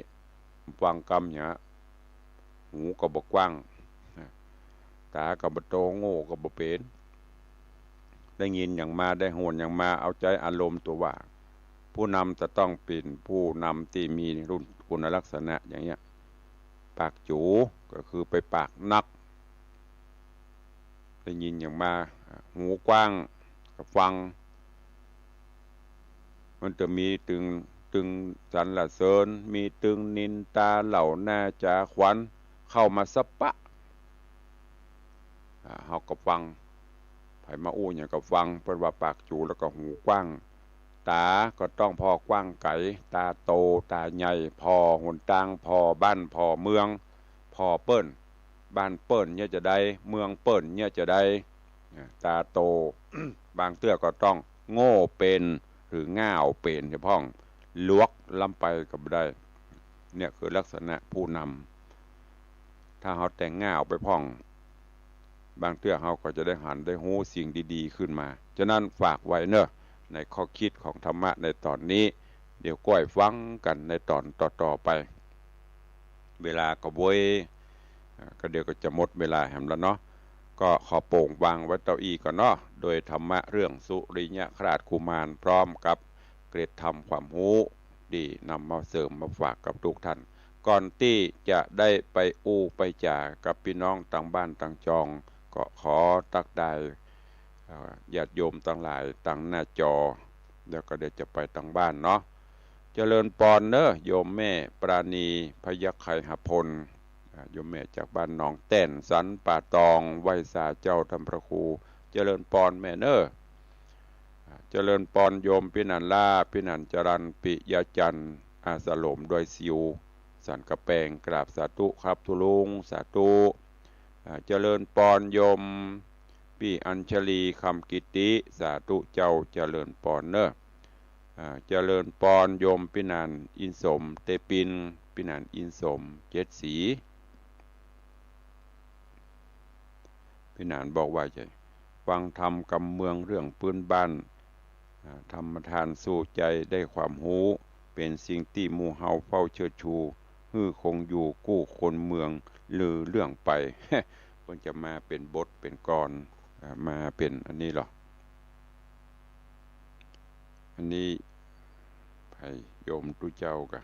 ฟังกำเหีย หูก็บ่กว้าง ต๋าก็บ่โต โง่ก็บ่เป๋น ได้ยินหยังมา ได้ฮู้หยังมา เอาใจ๋อารมณ์ตั๋วว่า ผู้นำจะต้องเป๋นผู้นำตี้มีคุณลักษณะอย่างเนี้ย ปากจู๋ ก็คือไปปากนัก ได้ยินหยังมา หูกว้าง ก็ฟัง มันจะมีตึง ตึงสรรเสริญ มีตึงนินตา เล่าหน้าจ๋าขวัญ เข้ามาสะปะ อ่า เฮาก็ฟัง ใผมาอู้หยังก็ฟัง เปิ้นว่าปากจู๋แล้วก็หูกว้าง ต๋าก็ต้องผ่อกว้างไก๋ ต๋าโต ต๋าใหญ่ ผ่อหนตาง ผ่อบ้าน ผ่อเมือง ผ่อเปิ้น บ้านเปิ้นเนี่ยจะใด เมืองเปิ้นเนี่ยจะใด อ่า ต๋าโต บางเตื้อก็ต้องโง่เป๋น หรือง่าวเป๋นเสียพ่อง หลวกล้ำไปก็บ่ได้ เนี่ยคือลักษณะผู้นำ ถ้าเฮาแต่งง่าวไปพ่อง บางเตื้อเฮาก็จะได้หันได้ฮู้สิ่งดีๆ ขึ้นมา ฉะนั้นฝากไว้เนาะ ในข้อคิดของธรรมะในต๋อนนี้ เดี๋ยวก้อยฟังกั๋นในต๋อนต่อๆ ไป เวลาก็เวย อ่า ก็เดี๋ยวก็จะหมดเวลาแหมแล้วเนาะ ก็ขอโป่งวางไว้เต้าอี้ก่อนเนาะ โดยธรรมะเรื่องสุริยคราสกุมาร พร้อมกับเกร็ดธรรมความฮู้ ตี้นำมาเสริมมาฝากกับทุกท่าน ก่อนตี้จะได้ไปอู้ไปจ๋ากับปี้น้องตางบ้านตางจอง ก็ขอตั๊กดาย เอ่อ ญาติโยมตังหลายตางหน้าจอ แล้วก็เดี๋ยวจะไปตางบ้านเนาะ เจริญปอนเน้อ โยมแม่ปราณี พยัคฆไคหพล อ่า โยมแม่จากบ้านหนองแต้น สันป่าตอง ไหว้สาเจ้าท่านพระครู เจริญปอนแม่เน้อ อ่า เจริญปอนโยมปี้หนานล้า ปี้หนานจรัญ ปิยะจันทร์ อาสโลมดอยสิว สันกะแปง กราบสาธุครับตุ๊ลุง สาธุ อ่า เจริญปอนโยมปี้อัญชลี คำกิติ สาธุเจ้า เจริญปอนเน้อ อ่า เจริญปอนโยมปี้หนานอินสม เตปิน ปี้หนานอินสม เจ็ดสี ปี้หนานบอกว่าจะฟังธรรมกำเมืองเรื่องปื้นบ้าน อ่า ธรรมทานสู้ใจ๋ได้ความฮู้ เป๋นสิ่งตี้หมู่เฮาเฝ้าเชิดชู หื้อคงอยู่กู้คนเมืองลือเรื่องไป เปิ้นจะมาเป๋นบทเป๋นกลอน อ่า มาเป๋นอันนี้เหรอ อันนี้ไผ โยมตุ๊เจ้ากะ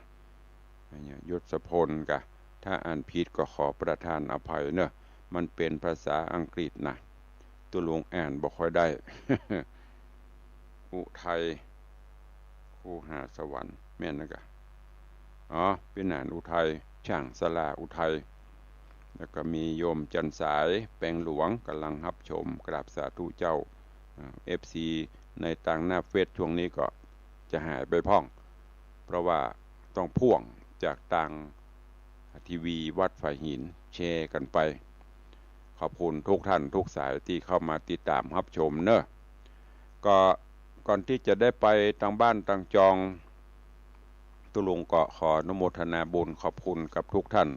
อันเนี้ย ยศพลกะ ถ้าอ่านผิดก็ขอประทานอภัยเนอะ มันเป๋นภาษาอังกฤษนะ ตุ๊ลุงอ่านบ่ค่อยได้ อุทัย คูหาสวรรค์ แม่นนะกะ อ๋อ ปี้หนานอุทัย ช่างสลาอุทัย แล้วก็มีโยมจันทร์สาย แปงหลวง ก่ำลังฮับชม กราบสาธุเจ้า อ่า เอฟซี ในตางหน้าเฟซช่วงนี้ก็จะหายไปพ่อง เพราะว่าต้องพ่วงจากตางทีวีวัดฝายหิน แชร์กั๋นไป ขอบคุณทุกท่านทุกสายตี้เข้ามาติดต๋ามฮับชมเนอะ ก็ก่อนตี้จะได้ไปตางบ้านตางจอง ตุ๊ลุงก็ขออนุโมทนาบุญขอบคุณกับทุกท่าน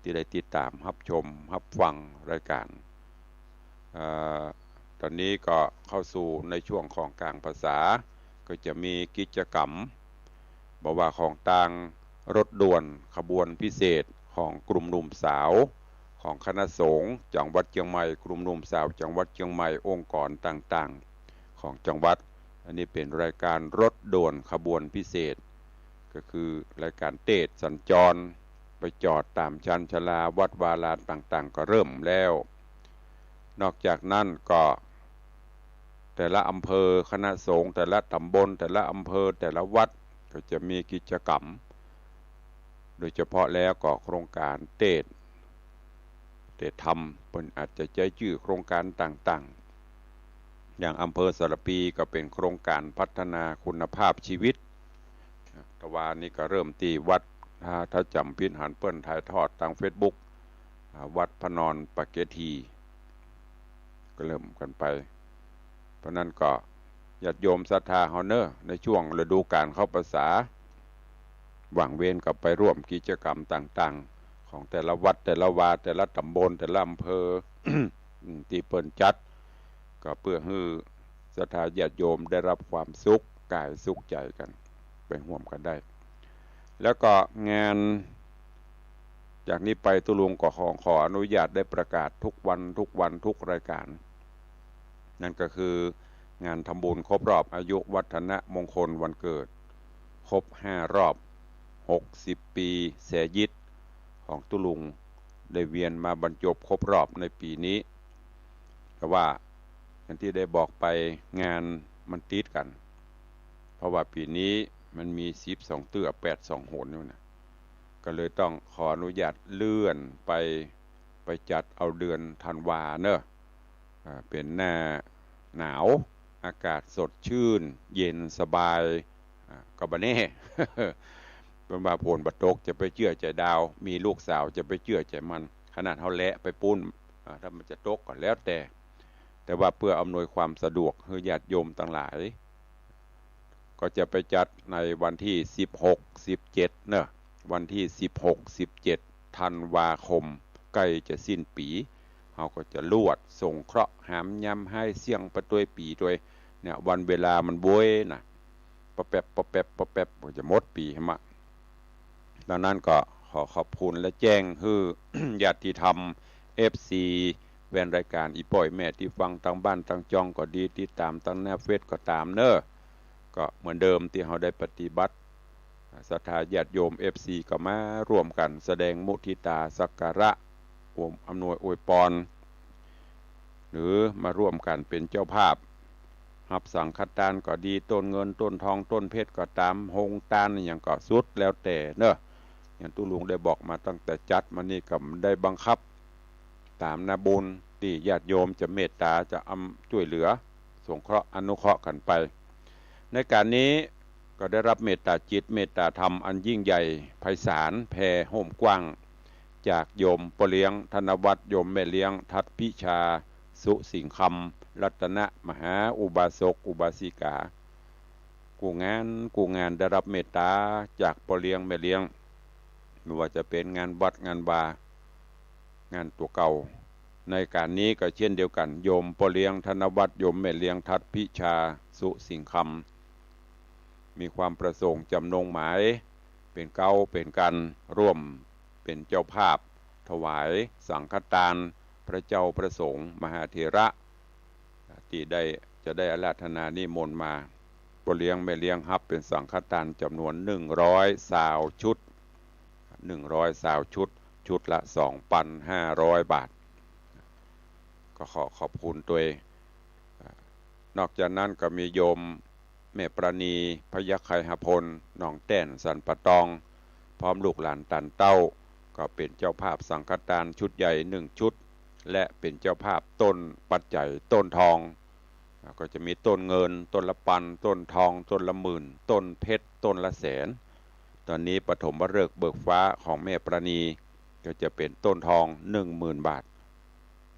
ตี้ได้ติดต๋ามฮับชมฮับฟังรายก๋าน เอ่อ ต๋อนนี้ก็เข้าสู่ในช่วงของก๋างพรรษา ก็จะมีกิจก๋รรม บ่ว่าของตางรถด่วนขบวนพิเศษของกลุ่มหนุ่มสาว ของคณะสงฆ์จังหวัดเจียงใหม่ กลุ่มหนุ่มสาวจังหวัดเจียงใหม่ องค์กรต่างๆ ของจังหวัด อันนี้เป๋นรายก๋านรถด่วนขบวนพิเศษ ก็คือรายก๋านเตสน์สัญจร ไปจอดต๋ามชานชาลาวัดวาลาต่างๆ ก็เริ่มแล้ว นอกจากนั้นก็แต่ละอำเภอ คณะสงฆ์แต่ละต๋ำบล แต่ละอำเภอ แต่ละวัด ก็จะมีกิจก๋รรม โดยเฉพาะแล้วก็โครงก๋านเตสน์ เตสน์ธรรม เปิ้นอาจจะใจ๊จื้อโครงก๋านต่างๆ อย่างอำเภอสารภีก็เป๋นโครงก๋านพัฒนาคุณภาพชีวิต ตะวานี้ก็เริ่มตี้วัด ถ้า ถ้าจ๋ำผิดหันเปิ้นถ่ายทอดตางเฟซบุ๊ก อ่า วัดพระนอนปาเกตถี ก ก็เริ่มกั๋นไป เพราะนั้นก็ญาติโยมศรัทธาเฮาเน่อ ในช่วงฤดูกาลเข้าพรรษา ว่างเว้นก็ไปร่วมกิจกรรมต่างๆ ของแต่ละวัดแต่ละวา แต่ละต๋ำบลแต่ละอำเภอ ตี้เปิ้นจัด ก็เปื้อหื้อศรัทธาญาติโยมได้รับความสุขก๋ายสุขใจ๋กั๋น ไปฮ่วมกั๋นได้ แล้วก็งานจากนี้ไปตุ๊ลุงก็ขอ ขออนุญาตได้ประกาศทุกวัน ทุกวัน ทุกรายการ นั่นก็คืองานทำบุญครบรอบอายุวัฒนมงคลวันเกิด ครบห้ารอบ หกสิบปี๋แสยิดของตุ๊ลุง ได้เวียนมาบรรจบครบรอบในปี๋นี้ แต่ว่าอย่างตี้ได้บอกไป งานมันติดกั๋น เพราะว่าปี๋นี้มันมีสิบสองเตื้อ แปดสองหนอยู่นะ ก็เลยต้องขออนุญาตเลื่อนไป ไปจัดเอาเดือนธันวาเน่อ อ่า เป๋นหน้าหนาว อากาศสดชื่น เย็นสบาย อ่า ก็บ่แน่ เปิ้นว่าฝนบ่ตก จะไปเจื้อใจ๋ดาว มีลูกสาวจะไปเจื้อใจ๋มัน ขนาดเฮาแหละไปปู๊น อ่า ถ้ามันจะตกก็แล้วแต่ แต่ว่าเปื้ออำนวยความสะดวกหื้อญาติโยมตังหลาย ก็จะไปจัดในวันตี้สิบหก สิบเจ็ดเน่อ วันตี้สิบหก สิบเจ็ดธันวาคม ใก้จะสิ้นปี๋ เฮาก็จะลวดสงเคราะห์หามยามฮ้ายเสี้ยงไปตวยปี๋ตวย เนี่ย วันเวลามันโวยนะ ปะแป๊บ ปะแป๊บ ปะแป๊บ ก็จะหมดปี๋แหมะ ดังนั้นก็ขอขอบคุณและแจ้งหื้อ ญาติธรรม เอฟซี แฟนรายการอี่ป้ออี่แม่ตี้ฟังตางบ้านตางจองก็ดี ติดต๋ามตางหน้าเฟซก็ต๋ามเน่อ ก็เหมือนเดิมตี้เฮาได้ปฏิบัติ ศรัทธาญาติโยม เอฟซี ก็มาร่วมกั๋นแสดงมุทิตาสักการะ อำนวยอวยปอน หรือมาร่วมกั๋นเป๋นเจ้าภาพ ฮับสังฆตานก็ดี ต้นเงิน ต้นทอง ต้นเพชรก็ต๋าม โฮงตานอะหยังก็สุดแล้วแต่เน่อ อย่างตุ๊ลุงได้บอกมาตั้งแต่จัดมานี่ก็ได้บังคับ ต๋ามหน้าบุญตี้ญาติโยมจะเมตต๋า จะอำ จ้วยเหลือ สงเคราะห์อนุเคราะห์กั๋นไป ในก๋านนี้ก็ได้รับเมตต๋าจิต เมตต๋าธรรมอันยิ่งใหญ่ไพศาลแผ่โฮมกว้าง จากโยมป้อเลี้ยงธนวัฒน์ โยมแม่เลี้ยงทัดพิชา สุสิงห์คำ รัตนมหาอุบาสกอุบาสิกา กู้งานกู้งานได้รับเมตต๋าจากป้อเลี้ยงแม่เลี้ยง บ่ว่าจะเป๋นงานวัดงานวา งานตั๋วเก่า ในก๋านนี้ก็เช่นเดียวกั๋น โยมป้อเลี้ยงธนวัฒน์ โยมแม่เลี้ยงทัดพิชา สุสิงห์คำ มีความประสงค์จ๋ำนงหมาย เป๋นเก๊าเป๋นกั๋น ร่วมเป๋นเจ้าภาพ ถวายสังฆตาน พระเจ้าพระสงฆ์มหาเถระ ตี้ได้ จะได้อาราธนานิมนต์มา ป้อเลี้ยงแม่เลี้ยงฮับเป๋นสังฆตานจ๋ำนวนหนึ่งร้อยซาวชุด หนึ่งร้อยซาวชุด ชุดละสองปันห้าร้อยบาท ก็ขอขอบคุณตวย นอกจากนั้นก็มีโยมแม่ปราณี พยัคฆ์ไคหพล หนองแต้น สันป่าตอง พร้อมลูกหลานตานเต้า ก็เป๋นเจ้าภาพสังฆตานชุดใหญ่หนึ่งชุด และเป๋นเจ้าภาพต้นปัจจัยต้นทอง อ่า ก็จะมีต้นเงินต้นละปัน ต้นทองต้นละหมื่น ต้นเพชรต้นละแสน ต๋อนนี้ปฐมฤกษ์เบิกฟ้าของแม่ปราณี ก็จะเป๋นต้นทองหนึ่งหมื่นบาท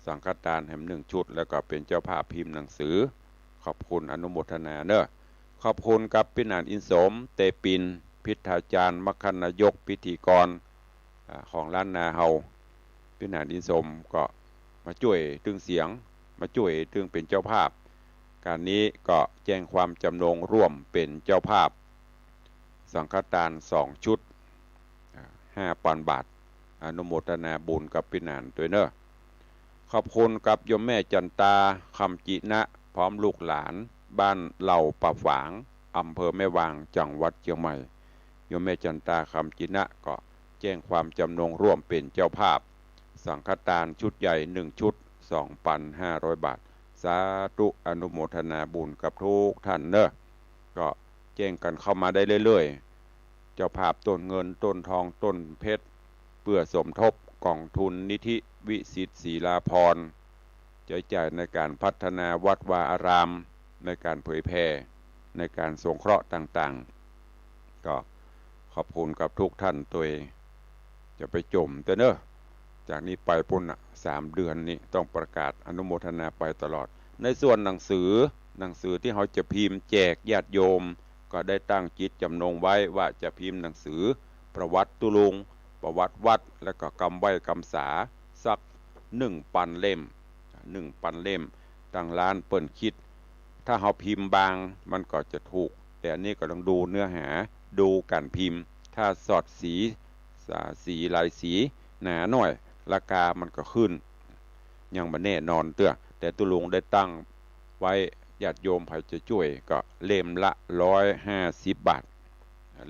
สังฆตานแหมหนึ่งชุด แล้วก็เป๋นเจ้าภาพพิมพ์หนังสือ ขอบคุณอนุโมทนาเน่อ ขอบคุณกับปี้หนานอินสม เตปิน พิธาจารย์ มัคคณายก พิธีกร อ่า ของล้านนาเฮา ปี้หนานอินสมก็มาจ้วยตึงเสียง มาจ้วยตึงเป๋นเจ้าภาพ ก๋านนี้ก็แจ้งความจ๋ำนงร่วมเป๋นเจ้าภาพ สังฆตานสองชุด อ่า ห้าปันบาท อนุโมทนาบุญกับปี้หนานตวยเน่อ ขอบคุณกับโยมแม่จันตา คำจินะ พร้อมลูกหลาน บ้านเหล่าป่าฝาง อำเภอแม่วาง จังหวัดเจียงใหม่ โยมแม่จันตา คำจินะ ก็แจ้งความจ๋ำนงร่วมเป๋นเจ้าภาพ สังฆตานชุดใหญ่หนึ่งชุด สองปันห้าร้อยบาท สาธุ อนุโมทนาบุญกับทุกท่านเน่อ ก็แจ้งกั๋นเข้ามาได้เรื่อยๆ เจ้าภาพต้นเงินต้นทองต้นเพชร เปื้อสมทบก๋องทุนนิธิวิสิทธิ์ศรีลาภรณ์ ใจ๊จ่ายในก๋านพัฒนาวัดวาอาราม ในก๋านเผยแผ่ ในก๋านสงเคราะห์ต่างๆ ก็ขอบคุณกับทุกท่านตวย จะไปจ่มเต๊อะเน่อ จากนี้ไปปู๊นน่ะ สามเดือนนี่ต้องประกาศอนุโมทนาไปตลอด ในส่วนหนังสือ หนังสือตี้เฮาจะพิมพ์แจกญาติโยม ก็ได้ตั้งจิตจำนงไว้ว่าจะพิมพ์หนังสือประวัติตุ๊ลุง ประวัติวัด แล้วก็กำไหว้กำสา สักหนึ่งปันเล่ม หนึ่งปันเล่ม ตางร้านเปิ้นคิด ถ้าเฮาพิมพ์บางมันก็จะถูก แต่อันนี้ก็ต้องดูเนื้อหา ดูก๋านพิมพ์ ถ้าสอดสี สา สีหลายสี หนาหน้อย ราคามันก็ขึ้น ยังบ่แน่นอนเตื้อ แต่ตุ๊ลุงได้ตั้งไว้ ญาติโยมใผจะจ้วยก็เล่มละร้อยห้าสิบบาท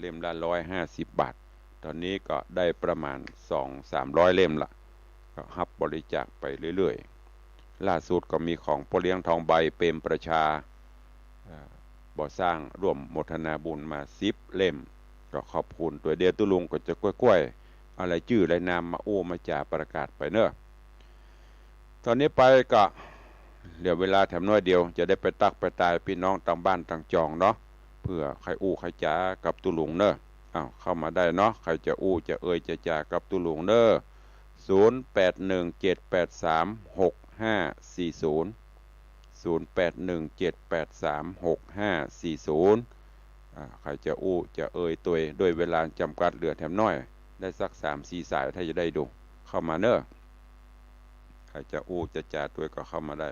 เล่มละร้อยห้าสิบบาท ต๋อนนี้ก็ได้ประมาณสองสามร้อยเล่มละ ก็ฮับบริจาคไปเรื่อยๆ ล่าสุดก็มีของป้อเลี้ยงทองใบ เปรมประชา เอ่อ บ่อสร้างร่วมโมทนาบุญมาสิบเล่ม ก็ขอบคุณตวย เดี๋ยวตุ๊ลุงก็จะก้วยๆ เอารายจื้อรายนามมาอู้มาจ๋าประกาศไปเน่อ ต๋อนนี้ไปก็เหลือเวลาแถมน้อยเดียว จะได้ไปตั๊กไปตายปี้น้องตางบ้านตางจองเนาะ เปื้อใค่อู้ใค่จ๋ากับตุ๊ลุงเน่อ อ้าว เข้ามาได้เนาะ ใผจะอู้จะเอ่ยจะจ๋ากับตุ๊ลุงเน่อ ศูนย์แปดหนึ่งเจ็ดแปดสามหกห้าสี่ศูนย์ ศูนย์แปดหนึ่งเจ็ดแปดสามหกห้าสี่ศูนย์ อ่า ใผจะอู้จะเอ่ยตวย ด้วยเวลาจ๋ำกัดเหลือแถมน้อย ได้สักสามสี่สายถ้าจะได้ดู เข้ามาเน่อ ใผจะอู้จะจ๋าตวยก็เข้ามาได้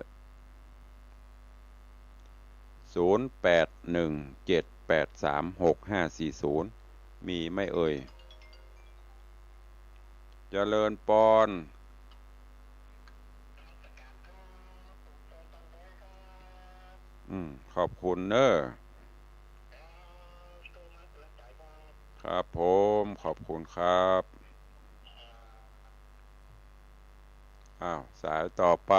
ศูนย์แปดหนึ่งเจ็ดแปดสามหกห้าสี่ศูนย์ มีไหมเอ่ย เจริญปอน อืม ขอบคุณเน่อ ครับผม ขอบคุณครับ อ้าว สายต่อไป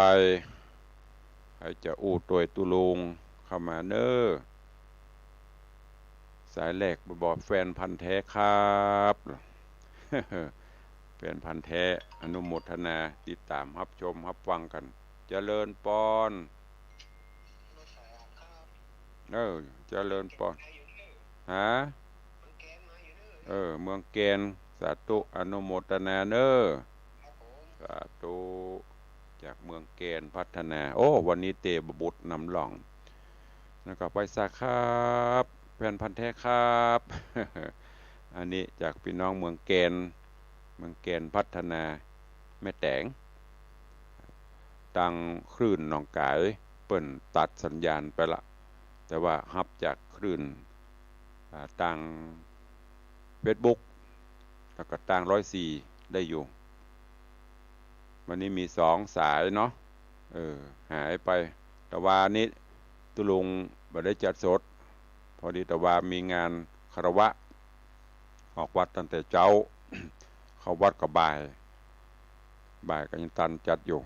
ใผจะอู้ตวยตุ๊ลุง เข้ามาเน่อ สายแรกบอก แฟนพันธุ์แท้ครับ แฟนพันธุ์แท้ อนุโมทนา ติดต๋ามฮับชมฮับฟังกั๋น เจริญปอน เออ เจริญปอน ฮะ เออ เมืองแกน สาธุ อนุโมทนาเน่อ สาธุ จากเมืองแกนพัฒนา โอ้ วันนี้เตบ่บุตรนำหล่อง แล้วก็ไหว้สาครับ แฟนพันธุ์แท้ครับ อันนี้จากปี้น้องเมืองแกน เมืองแกนพัฒนา แม่แต๋ง ตางคลื่นหนองก๋าย เปิ้นตัดสัญญาณไปละ แต่ว่าฮับจากคลื่น อ่า ตางเฟซบุ๊ก แล้วก็ตางร้อยสี่ได้อยู่ วันนี้มีสองสายเนาะ เออ หายไป ตะวานี้ตุ๊ลุงบ่ได้จัดสด พอดีตะวามีงานคารวะ ออกวัดตั้งแต่เจ๊า เข้าวัดก็บ่าย บ่ายก็ยังตันจัดอยู่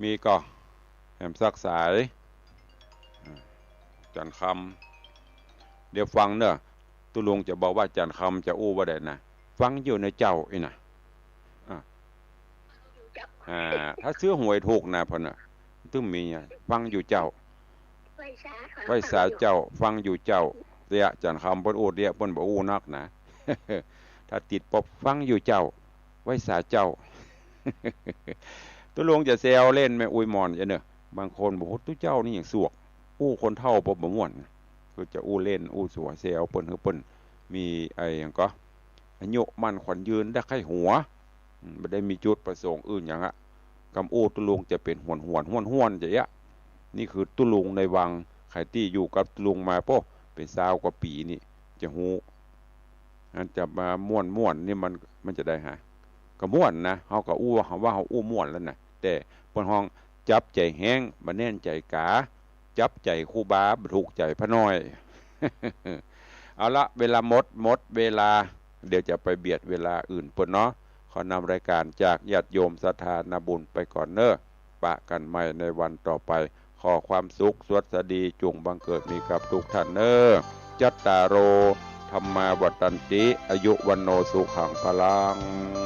มีก่อ แหมสักสาย อ่า จันทร์คำ เดี๋ยวฟังเน่อ ตุ๊ลุงจะบอกว่าจันทร์คำจะอู้ว่าใดนะ ฟังอยู่นะเจ้า อี้นะ อ่า อ่า ถ้าซื้อหวยถูกนะ พ่อน่ะ ตึงมีไง ฟังอยู่เจ้า ไหว้สา ไหว้สาเจ้า ฟังอยู่เจ้า เตี้ย จันทร์คำเปิ้นอู้เตี้ย เปิ้นบ่อู้นักนะ ถ้าติดป๊อบ ฟังอยู่เจ้า ไหว้สาเจ้า ตุ๊ลุงจะแซวเล่นแม่อุ๊ยหม่อนจะเน่อ บางคนบอก โอ้ ตุ๊เจ้านี่อย่างสวก อู้คนเฒ่าป๊อบบ่ม่วน คือจะอู้เล่น อู้สัวแซวเปิ้น หื้อเปิ้นมีไอ้หยังก่อ อายุมั่นขวัญยืนได้ใค่หัว อืม บ่ได้มีจุดประสงค์อื่นหยังอะ กำอู้ตุ๊ลุงจะเป๋นหวนๆ ห้วนๆ จะเอี้ยะ นี่คือตุ๊ลุงในวัง ใผตี้อยู่กับตุ๊ลุงมา โป้ เป๋นซาวกว่าปี๋นี่ จะฮู้ อันจะมาม่วนๆ นี่มัน มันจะได้หา ก็ม่วนนะ เฮาก็อู้ว่า เฮาว่าเฮาอู้ม่วนแล้วนะ แต่เปิ้นฮ้องจับใจ๋แฮ้ง บ่แน่นใจ๋ก๋า จับใจ๋ครูบา บ่ถูกใจ๋พระน้อย เอาละ เวลาหมด หมดเวลา เดี๋ยวจะไปเบียดเวลาอื่นเปิ้นเนาะ ขอนำรายการจากญาติโยมศรัทธานาบุญไปก่อนเน่อ ปะกั๋นใหม่ในวันต่อไป ขอความสุขสวัสดีจุ่งบังเกิดมีกับทุกท่านเน่อ จัตตาโร ธัมมา วัฑฒันติ อายุ วัณโณ สุขัง พลัง